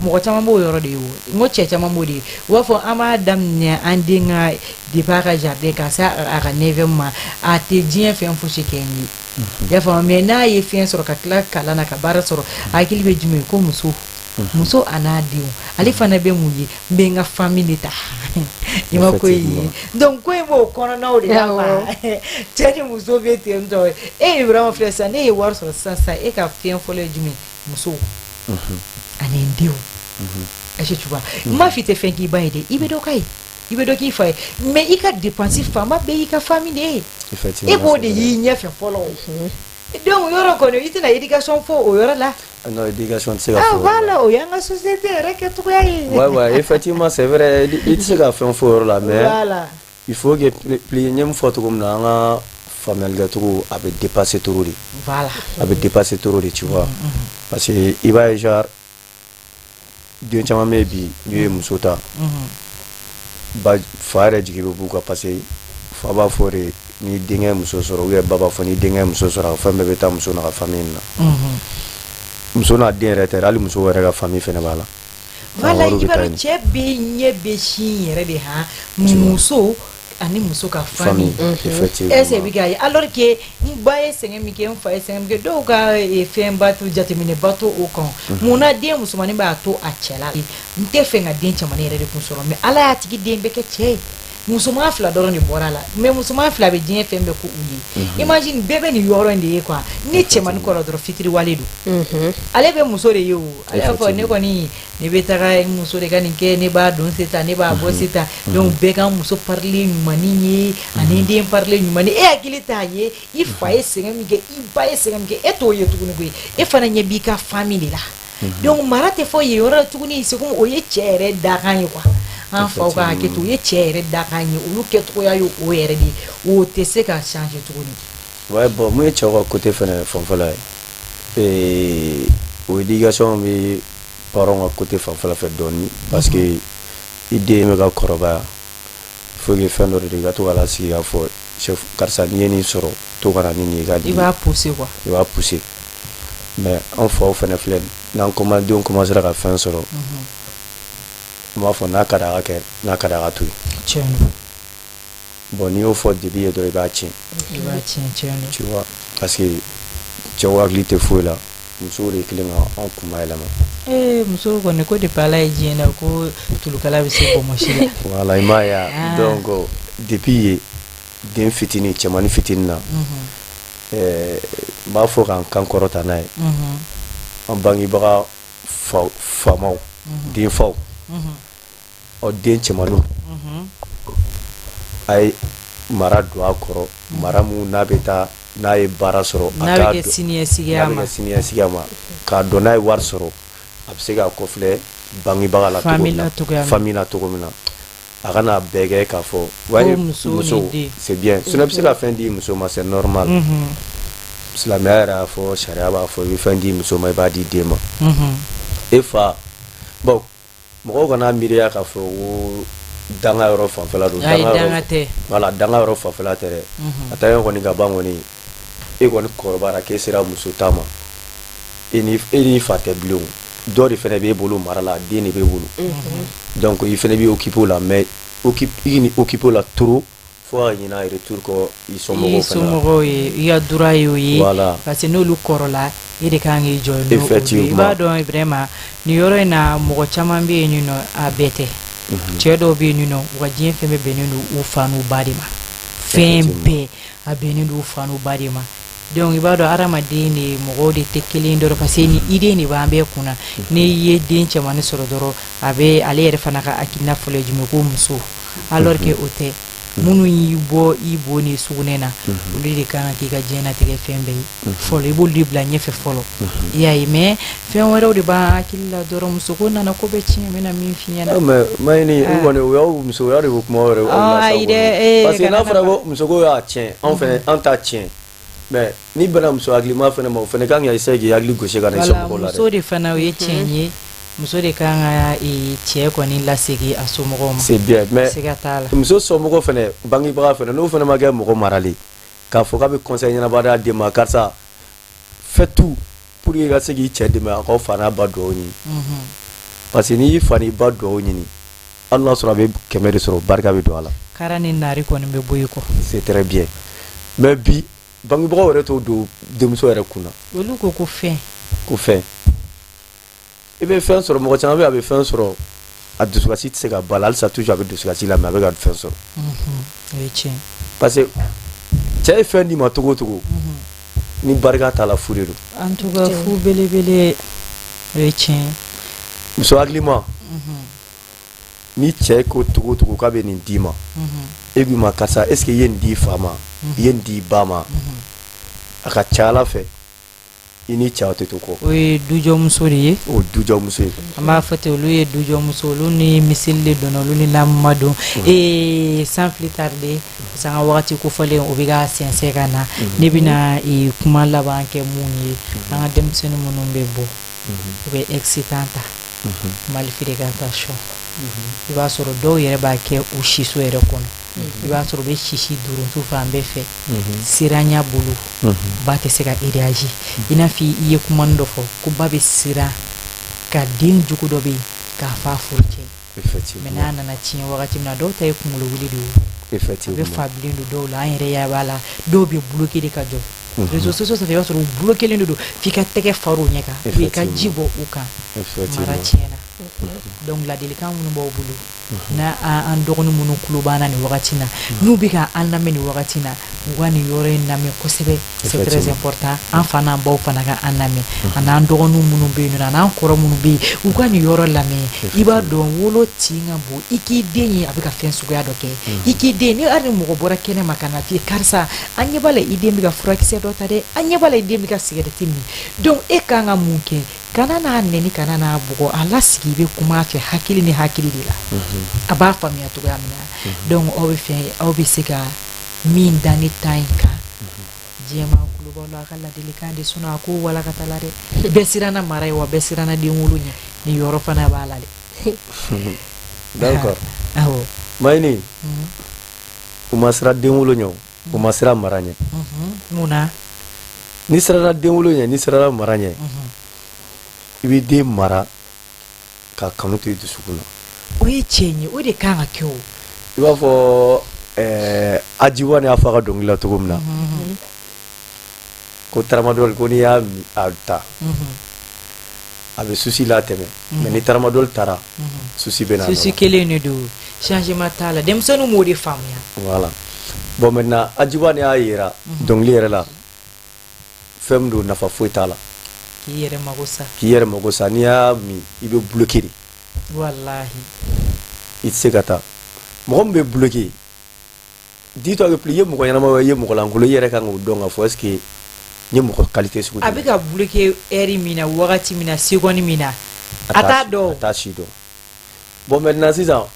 mɔgɔ caman b'o yɔrɔ de ye o. N ko cɛ caman b'o de ye. U b'a fɔ an b'a daminɛ an den ka, depuis a ka jardin ka se a ka neuvième ma, a tɛ diɲɛ fɛn fosi kɛ n ye. I y'a faamu? Mais n'a ye fɛn sɔrɔ, ka tila kalan na, ka baara sɔrɔ, a hakili bɛ jumɛn? Ko muso, muso a n'a denw. Ale fana bɛ mun ye? N bɛ n ka famille de ta. I ma ko ye? Donc ko in b'o kɔnɔnaw de la quoi. Cɛ ni muso bɛ ten tɔ. E ye vraiment filɛ sisan, ne ye wari sɔrɔ sisan sisan, e ka fɛn fɔlɔ ye jumɛn? Muso ani n denw. Est-ce que tu vois? N m'a fɔ i tɛ fɛn k'i ba ye dɛ, i bɛ dɔ k'a ye, i bɛ dɔ k'i fa ye, mais i ka dépense fanba bɛɛ y'i ka famille de ye. E b'o de y'i ɲɛfɛ fɔlɔ. Donc yɔrɔ kɔni, i tɛna éducation fɔ o yɔrɔ la. Non, éducation tɛ se ka ah fɔ. Voilà, o y'an ka société yɛrɛ kɛcogoya ye. Ouais, effectivement, c'est vrai, i tɛ se ka fɛn fɔ o yɔrɔ la, mais il faut que plus n ye min fɔ cogo min na, an ka faamuyali kɛcogo, a bɛ dépasser trop de. A bɛ dépasser trop de, tu vois, parce que i b'a ye, genre den caman bɛ yen bi, n'u ye muso ta, ba fa yɛrɛ jigi bɛ b'u kan, parce que fa b'a fɔ de ni denkɛ muso sɔrɔ, ou bien ba b'a fɔ ni denkɛ muso sɔrɔ, a fɛn bɛɛ bɛ taa muso n'a ka famille na. Muso n'a den yɛrɛ tɛ, hali muso yɛrɛ ka famille fɛnɛ b'a la. Voilà. Wariw I bɛ b'a taa dɔn, yen. Cɛ bɛ ɲɛ bɛ sin yɛrɛ de han, muso ani muso ka famille. Famille, effectivement. Est-ce que bɛ k'a ye? Alors que n ba ye sɛgɛn min kɛ, n fa ye sɛgɛn min kɛ, dɔw ka fɛn ba to, jateminɛ ba to o kan. Munna den musomanin b'a to a cɛla la? N tɛ fɛ ka den cɛmanin yɛrɛ de kun sɔrɔ, mais Ala y'a tigi den bɛɛ kɛ cɛ ye. Musoman fila dɔrɔn de bɔra a la, mais musoman fila bɛ diɲɛ fɛn bɛɛ ko u ye. Imagine, bɛɛ bɛ nin yɔrɔ in de ye quoi. Ni cɛmannin kɔrɔ dɔrɔn, fitiriwale don. Ale bɛ muso de ye o. Ale b'a fɔ ne kɔni, ne bɛ taga muso de ka nin kɛ, ne b'a don sisan, ne b'a bɔ sisan. Donc bɛɛ ka muso parler ɲumannin ye ani den parler ɲumannin. E hakili t'a ye i fa ye sɛgɛn min kɛ, i ba ye sɛgɛn min kɛ, e t'o ye tuguni koyi. E fana ɲɛ b'i ka famille de la. Donc mara tɛ fɔ yen yɔrɔ la tuguni. C'est comme o ye cɛ yɛrɛ dakan ye quoi. An faw ka hakɛ to, o ye cɛ yɛrɛ dakan ye, olu kɛcogoya ye o yɛrɛ de ye, o tɛ se ka changer tuguni. Ouais, bon, mun ye cɛw ka côté fɛnɛ fanfɛla ye, o éducation bɛ parents ka côté fanfɛla fɛ dɔɔni, parce que i den bɛ ka kɔrɔbaya, faut que fɛn dɔ de i ka to ka lasigi k'a fɔ: chef, karisa, n'i ye nin sɔrɔ, to ka na ni nin ye ka di. I b'a pousser quoi. I b'a pousser. Mais an faw fɛnɛ filɛ nin, n'an denw commencera ka fɛn sɔrɔ, n b'a fɔ n'a ka di a ka kɛ, n'a ka di a ka to yen. Tiɲɛ don. Bon, n'i y'o fɔ début ye dɔrɔn, i b'a tiɲɛ. I b'a tiɲɛ, tiɲɛ don. Tu vois, parce que cɛw hakili tɛ foyi la, musow de kelen ka anw kun bayɛlɛma. Ee, musow kɔni ko depuis Ala ye diɲɛ da ko tulukala bɛ se bɔnmɔsi la. Voilà, i m'a ye wa? Donc depuis yen, den fitinin, cɛmannin fitinin na, n b'a fɔ k'an kan kɔrɔta n'a ye, an bangebaga fa faamaw, denfaw, aw den cɛmanninw, a ye mara don a kɔrɔ, mara mun n'a bɛ taa n'a ye baara sɔrɔ, a n'a bɛ kɛ siniɲɛsigiya n'a bɛ ma. Kɛ siniɲɛsigiya ma, k'a dɔn n'a ye wari sɔrɔ, a bɛ se k'a kɔfilɛ bangebaga la cogo min famille na la cogoya min. Famille la cogo min na, a kana bɛɛ kɛ k'a fɔ ouais, muso ni muso den. C'est bien, sinon i bɛ se ka fɛn di muso ma, c'est normal. Silamɛya yɛrɛ y'a fɔ, sariya b'a fɔ, i bɛ fɛn di muso ma, i b'a di den ma. E fa, bon, mɔgɔw kana miiriya k'a fɔ ko danga yɔrɔ fanfɛla don. Ayi, yɔrɔ danga tɛ. Voilà, danga yɔrɔ fanfɛla tɛ dɛ. A ta kɔni ka ban kɔni, e kɔni kɔrɔbayara k'e sera muso ta ma, e ni fa tɛ bilen o. Dɔ de fɛnɛ b'e bolo mara la, den de b'e bolo. Donc i fɛnɛ b'i occuper o la, mais i ni occuper o la trop fo ka ɲinɛ retour kɔ i i somɔgɔw fɛnɛ la. Somɔgɔw ye, i ka droit ye o ye. Voilà. Parce que n'olu kɔrɔla, e de kan k'i jɔ n'o olu ye. I Effectivement. b'a dɔn, vraiment, nin yɔrɔ in na, mɔgɔ caman bɛ yen nɔ, a bɛɛ tɛ. Cɛ dɔw bɛ yen nɔ, u ka diɲɛ fɛn bɛɛ bɛnnen don u fa n'u ba de ma, fɛn bɛɛ a bɛnnen don u fa n'u ba de ma. Donc i b'a dɔn, hadamaden de, mɔgɔw de tɛ kelen dɔrɔn, parce que ni idée de b'an bɛɛ kunna. N'i ye den cɛmannin sɔrɔ dɔrɔn, a bɛ ale yɛrɛ fana ka hakilina fɔlɔ ye jumɛn? Ko muso. Alors que o tɛ. Minnu y'i bɔ i bo ni sugunɛ na, olu de kan ka k'i ka diɲɛnatigɛ fɛn bɛɛ ye fɔlɔ, i b'olu de bila ɲɛfɛ fɔlɔ, i y'a ye. Mais fɛn wɛrɛw de b'an hakili la dɔrɔn. Muso ko nana ko bɛ tiɲɛ, n bɛna min f'i ɲɛna. Ah, mais Mayini, Ah. o kɔni, o y'aw musoya de bɛ kuma o yɛrɛ aw la Ah, sa ayi dɛ, kɔni. Parce que kana n'a fɔra na ko musoko y'a tiɲɛ, anw fɛnɛ an t'a tiɲɛ, mais n'i bɛnna muso hakilima fɛnɛ ma, o fɛnɛ kan ka essayer k'i hakili gosi ka na i Wala somɔgɔw la muso dɛ. De fana, o ye tiɲɛ ye, muso de kan ka cɛ kɔni lasegin a somɔgɔw ma. C'est bien, mais siga t'a la. Muso somɔgɔw fɛnɛ, bangebaga fɛnɛ, n'o fɛnɛ ma kɛ mɔgɔ maralen k'a fɔ k'a bɛ conseil ɲɛnaba d'a den ma: karisa, fais tout pour que i ka se k'i cɛ dɛmɛ, a k'aw fa n'a ba duwawu ɲini. Parce que n'i y'i fa n'i ba duwawu ɲini, hali n'a sɔrɔ a bɛ 100 de sɔrɔ, barika bɛ don a la. Kara ni naari kɔni bɛ bɔ i kɔ. C'est très bien, mais bi bangebagaw yɛrɛ t'o don denmuso yɛrɛ kun na. Olu ko ko fɛn. Ko fɛn, i bɛ fɛn sɔrɔ, mɔgɔ caman bɛ yen, a bɛ fɛn sɔrɔ, a dusukasi tɛ se ka ba la. Halisa toujours a bɛ dusukasi la, mais a bɛ ka fɛn sɔrɔ. O ye tiɲɛ. Parce que cɛ ye fɛn d'i ma cogo o cogo, ni barika t'a la, fu de don. En tout cas, fu belebele, o ye tiɲɛ ye. Muso hakilima, ni cɛ ko cogo o cogo k'a bɛ nin d'i ma, e k'i ma: karisa, est ce que i ye nin di i fa ma, i ye nin di i ba ma? A ka ca ala fɛ, i ni cɛw tɛ to kɔ. O ye dujɔmuso de ye. O dujɔmuso ye. An b'a fɔ ten, olu ye dujɔmuso, olu ni miseli de donna, olu ni lamuma don. Sans plus tarder, parce que an ka wagati kofɔlen o bɛ ka sɛnsɛn ka na, ne bɛna kuma laban kɛ mun ye? An ka denmisɛnnin minnu bɛ bɔ, u bɛ excitant ta, malfréquentation. I b'a sɔrɔ dɔw yɛrɛ b'a kɛ u siso yɛrɛ kɔnɔ, i b'a sɔrɔ u bɛ sisi duruntu fan bɛɛ fɛ, siranya bolo, ba tɛ se ka réagir. I n'a fɔ i ye kuma dɔ fɔ ko ba bɛ siran ka den jugu dɔ bɛ yen k'a fɔ a furu cɛ. Mais n'a nana tiɲɛ wagati min na, dɔw ta ye kunkolo wuli de ye, a bɛ fa bilen don dɔw la. An yɛrɛ ɲɛ b'a la, dɔw bɛ bloqué de ka jɔ réseaux sociaux sanfɛ, i b'a sɔrɔ u bloqué de don f'i ka tɛgɛ far'u ɲɛ kan, i ka ji bɔ u kan. Mara tiɲɛna. Donc ladilikan minnu b'aw bolo, n'a an dɔgɔnin minnu tulo b'an na nin wagati na, n'u bɛ ka an lamɛn nin wagati na, u ka nin yɔrɔ in lamɛn kosɛbɛ, c'est très important. An fa n'an baw fana ka an lamɛn, a n'an dɔgɔninw minnu bɛ yen nɔ, a n'an kɔrɔ minnu bɛ yen, u ka nin yɔrɔ lamɛn. I b'a dɔn, wolo tin ka bon. I k'i den ye a bɛ ka fɛn suguya dɔ kɛ, i k'i den ni hali ni mɔgɔ bɔra kɛnɛ ma ka na f'i ye: "Karisa, an ɲɛ b'a la i den bɛ ka furakisɛ dɔ ta dɛ, an ɲɛ b'a la i den bɛ ka sigɛrɛti min." Donc e kan ka mun kɛ? Kana n'a nɛni, kana n'a bugɔ, a lasigi, i bɛ kuma a fɛ hakili ni hakili de la, a b'a faamuya cogoya min na. Donc aw bɛ fɛ, aw bɛ se ka min da ne ta in kan, diɲɛmaa tulo b'aw la, a ka ladilikan de. Sinon a ko walakata la dɛ, bɛɛ siranna mara ye wa, bɛɛ siranna den wolo ɲɛ, nin yɔrɔ fana b'a la dɛ. D'accord. Awɔ. Mayini, u ma siran den wolo ɲɛ o, u ma siran mara ɲɛ. Mun na? N'i siranna den wolo ɲɛ, n'i siranna mara ɲɛ, i b'i den mara ka kanu to i dusukun na. O ye tiɲɛ ye, o de kan ka kɛ o. I b'a fɔ Ajiwani y'a fɔ a ka dɔnkili la cogo min na ko tramadol, ko n'i y'a a ta, a bɛ souci latɛmɛ, mais ni tramadol taara, souci bɛ na a nɔ Souci la. kelen de don, changement t'a la. Denmisɛnninw m'o de faamuya. Voilà. Bon, maintenant Ajiwani y'a yira dɔnkili yɛrɛ la, fɛn min don, nafa foyi t'a la. K'i yɛrɛ mago sa. K'i yɛrɛ mago sa. N'i y'a min, i bɛ bloqué de. Walahi. I tɛ se ka taa. Mɔgɔ min bɛ bloqué, dis-toi que plus i ye mɔgɔ ɲɛnama ye, i ye mɔgɔ lankolon, i yɛrɛ kan k'o dɔn k'a fɔ est ce que n ye mɔgɔ qualité sugu A bɛ ka bloqué heure min na, wagati min na, seconde min na, a t'a dɔn. A t'a si dɔn. Bon, maintenant sisan,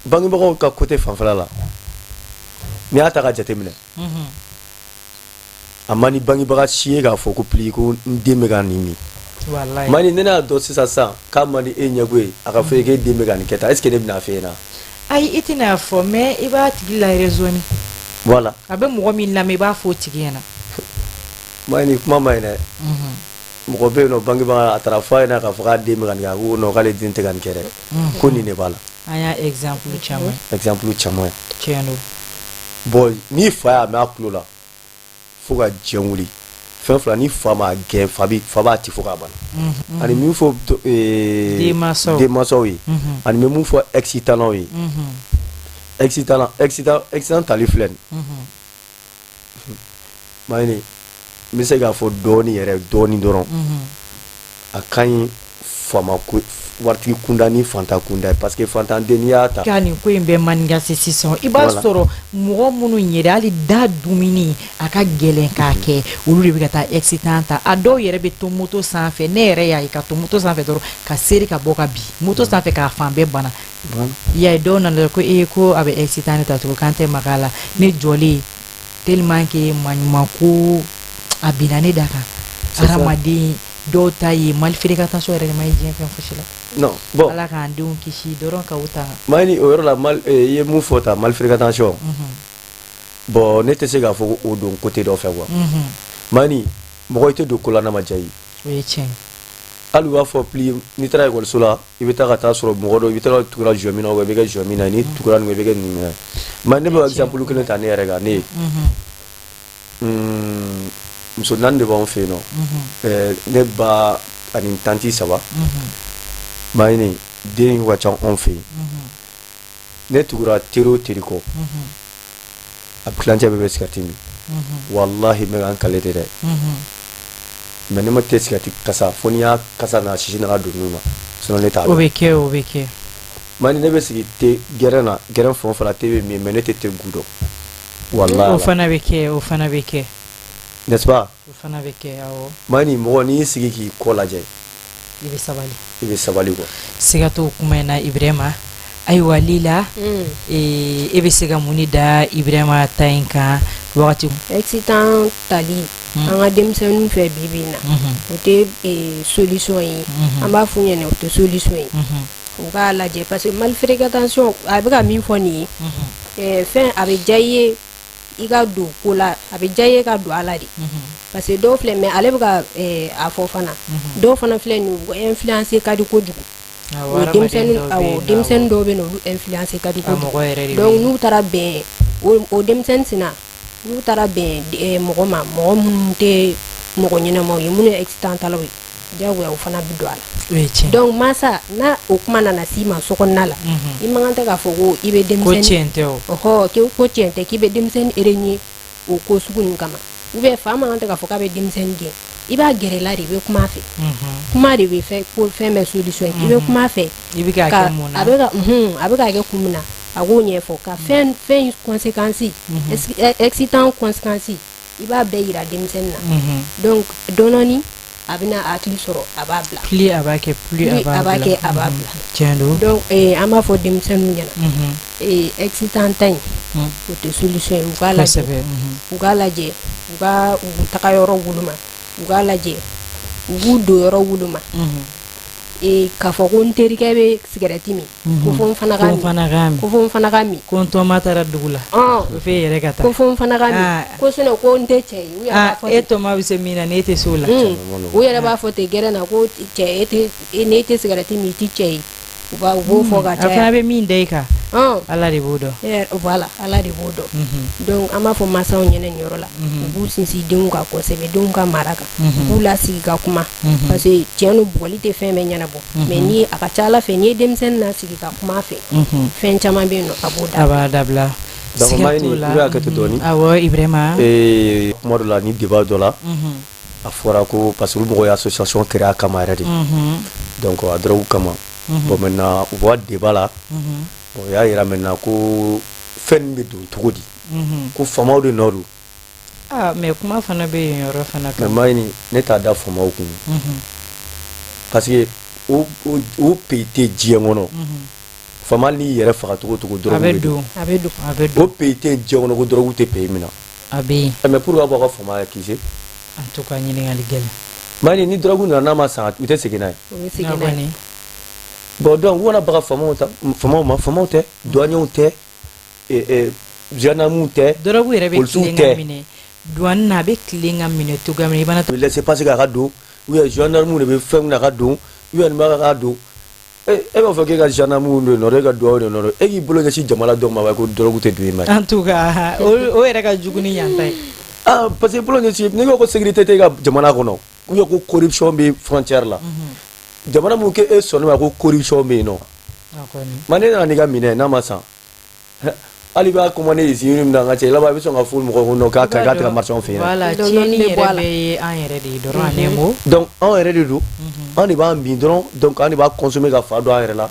bangebagaw ka côté fanfɛla la, n'i y'a ta ka jateminɛ, a man di bangebaga si ye k'a fɔ ko pili ko n den bɛ ka nin min. Walahi. Mani, ne y'a dɔn sisan sisan k'a man di e ɲɛko ye, a ka fɔ e k'e den bɛ ka nin kɛ tan, est ce que ne bɛna f'e ɲɛna? Ayi, i tɛna fɔ, mais i b'a tigi la raisonner. Voilà. A bɛ mɔgɔ min lamɛn, i b'a fɔ o tigi ɲɛna. Mani, kuma ma ɲi dɛ. Mɔgɔ bɛ yen nɔ, bangebaga a taara fɔ a ɲɛna k'a fɔ k'a den bɛ ka nin kɛ, a ko non, k'ale den tɛ ka nin kɛ dɛ, ko nin de b'a la. An y'a exemple caman ye. Exemple caman ye. Tiɲɛ don. Bon, ni fa y'a mɛn a tulo la fo ka diɲɛ wuli, fɛn fila, ni fa m'a gɛn, fa bi fa b'a ci fo k'a bana. Ani min fɔ Denmansaw. Denmansaw ye, ani bɛ mun fɔ excitant ye, excitant, excitant, excitant tali filɛ nin. Mayini, n bɛ se k'a fɔ dɔɔni yɛrɛ, dɔɔni dɔrɔn. A ka ɲi faama ko, waritigi kunda ni fantan kunda ye, parce que fantanden, n'i y'a ta Ka nin ko in bɛɛ manigasi sisan, i b'a sɔrɔ mɔgɔ minnu yɛrɛ, hali da dumuni a ka gɛlɛn k'a kɛ, olu de bɛ ka taa excitant ta. A dɔw yɛrɛ bɛ to moto sanfɛ. Ne yɛrɛ y'a ye ka to moto sanfɛ dɔrɔn ka seri ka bɔ ka bin moto sanfɛ k'a fan bɛɛ bana. I y'a ye, dɔw nana ko ee, ko a bɛ excitant de ta tugun, k'an tɛ maga a la. Ne jɔlen, tellement que maɲuman ko a binna ne da kan. C'est ça. Hadamaden dɔw ta ye malfréquentation yɛrɛ de ma ye diɲɛ fɛn fosi la. Non, bon. Ala k'an denw kisi dɔrɔn ka u tanga. Mayini, o yɔrɔ la, mal i ye mun fɔ ta, malfréquentation, bon, ne tɛ se k'a fɔ ko o don côté dɔ fɛ quoi. Mayini, mɔgɔ i tɛ don ko la n'a ma diya i ye. O ye tiɲɛ ye. Hali u b'a fɔ pli, n'i taara ekɔliso la, i bɛ taa ka taa sɔrɔ mɔgɔ dɔ, i bɛ taa tugura jɔ min na, i bɛ kɛ jɔ min na, n'i tugura nin kɔ, i bɛ kɛ nin min na. Mais ne bɛ exemple kelen ta ne yɛrɛ kan. Ne ye muso naani de b'anw fɛ yen nɔ. Ne ba ani tantie saba. Mayini, den ka ca anw fɛ yen. Ne tugura teri o teri kɔ, a tilancɛ bɛɛ bɛ sigɛriti min. Walahi, n bɛ ka n kale tɛ dɛ, mais ne ma tɛ sigɛriti kasa fo n'i y'a kasa n'a sisi nana don nun na, sinon ne t'a O dɔn. bɛ kɛ, o bɛ kɛ. Mani, ne bɛ sigi te gɛrɛn na, gɛrɛn fɛn o fɛn la, te bɛ min, mais ne tɛ te goût dɔn, walahi. O fana bɛ kɛ, o fana bɛ kɛ. N'est-ce pas? O fana bɛ kɛ, awɔ. Mani, mɔgɔ n'i y'i sigi k'i kɔ lajɛ, I bɛ sabali. I bɛ sabali quoi. Siga t'o kuma in na, Ibrahima. Ayiwa Lila, e bɛ se ka mun de da Ibrahima ta in kan wagati? Excitant tali an ka denmisɛnninw fɛ bi bi in na, o tɛ solution ye. An b'a f'u ɲɛna, o tɛ solution ye. U k'a lajɛ, parce que malfréquentation, a bɛ ka min fɔ nin ye, fɛn a bɛ diya i ye i ka don ko la, a bɛ diya i ye ka don a la de, parce que dɔw filɛ, mais ale bɛ ka a fɔ fana, dɔw fana filɛ nin ye, u influence ka di kojugu. O denmisɛnnin, awɔ, denmisɛnnin dɔw bɛ yen nɔ, olu influence ka di kojugu. Donc n'u taara bɛn o denmisɛnnin sina, n'u taara bɛn mɔgɔ ma, mɔgɔ minnu tɛ mɔgɔ ɲɛnamaw ye, minnu ye excitant talaw ye. Diyagoya o fana bɛ don a la. Donc masa, n'a o kuma nana s'i ma so kɔnɔna la, i man kan tɛ k'a fɔ ko i bɛ denmisɛnnin, ko tiɲɛ tɛ o, ɔhɔ, ko tiɲɛ tɛ k'i bɛ denmisɛnnin renier o ko sugu ninnu kama, ou bien fa man kan tɛ k'a fɔ k'a bɛ denmisɛnnin gɛn. I b'a gɛrɛ la de, i bɛ kuma a fɛ. Kuma de bɛ fɛn ko fɛn bɛɛ solution ye. I bɛ kuma a fɛ. I bɛ k'a kɛ mun na? A bɛ ka a bɛ k'a kɛ kun min na, a k'o ɲɛfɔ, ka fɛn fɛn in conséquence, excitant conséquence, i b'a bɛɛ yira denmisɛnnin na. Donc dɔɔni a bɛna hakili sɔrɔ, a b'a bila. Plus a b'a kɛ, plus a b'a kɛ, a b'a bila. Tiɲɛ don. Donc an b'a fɔ denmisɛnninw ɲɛna, excitant ta in, o tɛ solution ye. U k'a lajɛ, u k'a lajɛ, u ka u taga yɔrɔ woloma, u k'a lajɛ, u k'u don yɔrɔ woloma. K'a fɔ ko n terikɛ bɛ sigɛrɛti min, ko fo n fana ka min, ko fo n fana ka min. Ko n tɔma taara dugu la, ko f'e yɛrɛ ka taa, ko fo n fana ka min, ko sinon ko n tɛ cɛ ye. U yɛrɛ b'a fɔ e tɔma bɛ se min na, n'e tɛ se o la. U yɛrɛ b'a fɔ ten gɛrɛn na ko cɛ, e tɛ, n'e tɛ sigɛrɛti min, i tɛ cɛ ye. U b'a u b'o fɔ ka caya. A fana bɛ min da i kan, Ala de b'o dɔn. Voilà, Ala de b'o dɔn. Donc an b'a fɔ mansaw ɲɛna nin yɔrɔ la, u k'u sinsin denw kan kosɛbɛ, denw ka mara kan, u k'u lasigi ka kuma, parce que tiɲɛ don, bugɔli tɛ fɛn bɛɛ ɲɛnabɔ, mais ni a ka ca Ala fɛ, n'i ye denmisɛnnin nasigi ka kuma a fɛ, fɛn caman bɛ yen nɔ, a b'o dabila. A b'a dabila. Donc Mayini, i bɛ hakɛ to dɔɔni. Awɔ, Ibrahima. Kuma dɔ la, ni débat dɔ la, a fɔra ko parce que olu mɔgɔw ye association créer a kama yɛrɛ de, donc a drogue kama. Bon, maintenant u bɔra débat la, bon, u y'a yira maintenant ko fɛn nin bɛ don cogo di, ko faamaw de nɔ don. Ah, mais kuma fana bɛ yen yɔrɔ fana kan. Mais Mayini, ne t'a da faamaw kun, parce que o o pays tɛ diɲɛ kɔnɔ, faama n'i yɛrɛ faga cogo cogo, drogue bɛ don. A bɛ don. A bɛ don. O pays tɛ diɲɛ kɔnɔ ko drogue tɛ pays min na. A bɛ yen. Mais pourquoi b'aw ka faama accuser? En tout cas, ɲininkali gɛlɛn. Mayini, ni drogue nana, n'a ma san, u tɛ segin n'a ye. U bɛ segin n'a ye. Bon, donc u kana baga faamaw ta, faamaw ma, faamaw tɛ, douaniers tɛ, gendarmes tɛ. Drogue yɛrɛ bɛ tilen ka minɛ douane na, a bɛ tilen ka minɛ cogoya min na, i bana. Laissez passer k'a ka don, ou bien gendarmes de bɛ fɛn min na ka don, ou bien nin b'a ka don. E b'a fɔ k'e ka gendarme de nɔ, e ka douane de nɔ, e k'i bolo ɲɛsin jamana dɔw ma ko drogue tɛ don i ma. En tout cas, o yɛrɛ ka jugu ni yan ta ye. Ah, parce que bolo ɲɛsin, n'i ko ko sécurité tɛ e ka jamana kɔnɔ, ou bien ko corruption bɛ frontière la, jamana mun k'e sɔnni ma ko corruption bɛ yen nɔ, ma ne nana n'i ka minɛ, n'a ma san, hali b'a commandé ici min na, n ka cɛ laban, i bɛ sɔn ka fɔ mɔgɔw ko k'a k'a tɛ ka marché anw fɛ yen. Voilà, tiɲɛni yɛrɛ bɛɛ ye an yɛrɛ de ye dɔrɔn, en un mot. Donc anw yɛrɛ de don, anw de b'an min dɔrɔn, donc an de b'a consommer ka fa don an yɛrɛ la,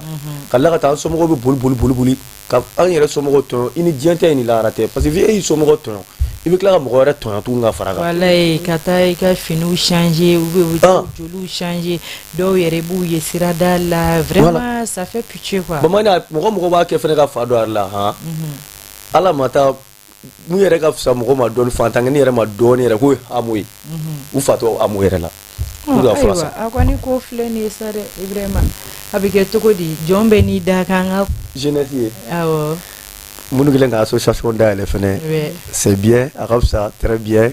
ka tila ka taa an somɔgɔw bɛ boli boli boli boli ka an yɛrɛ somɔgɔw tɔɲɔ. I ni diɲɛ tɛ, ni lahara tɛ, parce que e y'i somɔgɔw tɔɲɔ, i bɛ tila ka mɔgɔ wɛrɛ tɔɲɔ tuguni ka fara kan. Walayi, ka taa i ka finiw changer, ou bien u joliw changer, dɔw yɛrɛ b'u ye sirada la, vraiment ça fait pitié quoi. Bamanan, mɔgɔ mɔgɔ b'a kɛ fɛnɛ ka fa don a yɛrɛ la han, Ala ma taa mun yɛrɛ ka fisa mɔgɔ ma dɔɔni, fantankɛni yɛrɛ ma dɔɔni yɛrɛ, k'o ye hamu ye, u fatɔ hamu yɛrɛ la. Ayiwa, a kɔni ko filɛ nin ye sa dɛ, Ibrahima, a bɛ kɛ cogo di? Jɔn bɛ n'i da kan ka jeunesse ye. Awɔ. Minnu kɛlen ka association dayɛlɛ fɛnɛ, c'est bien, a ka fisa, très bien.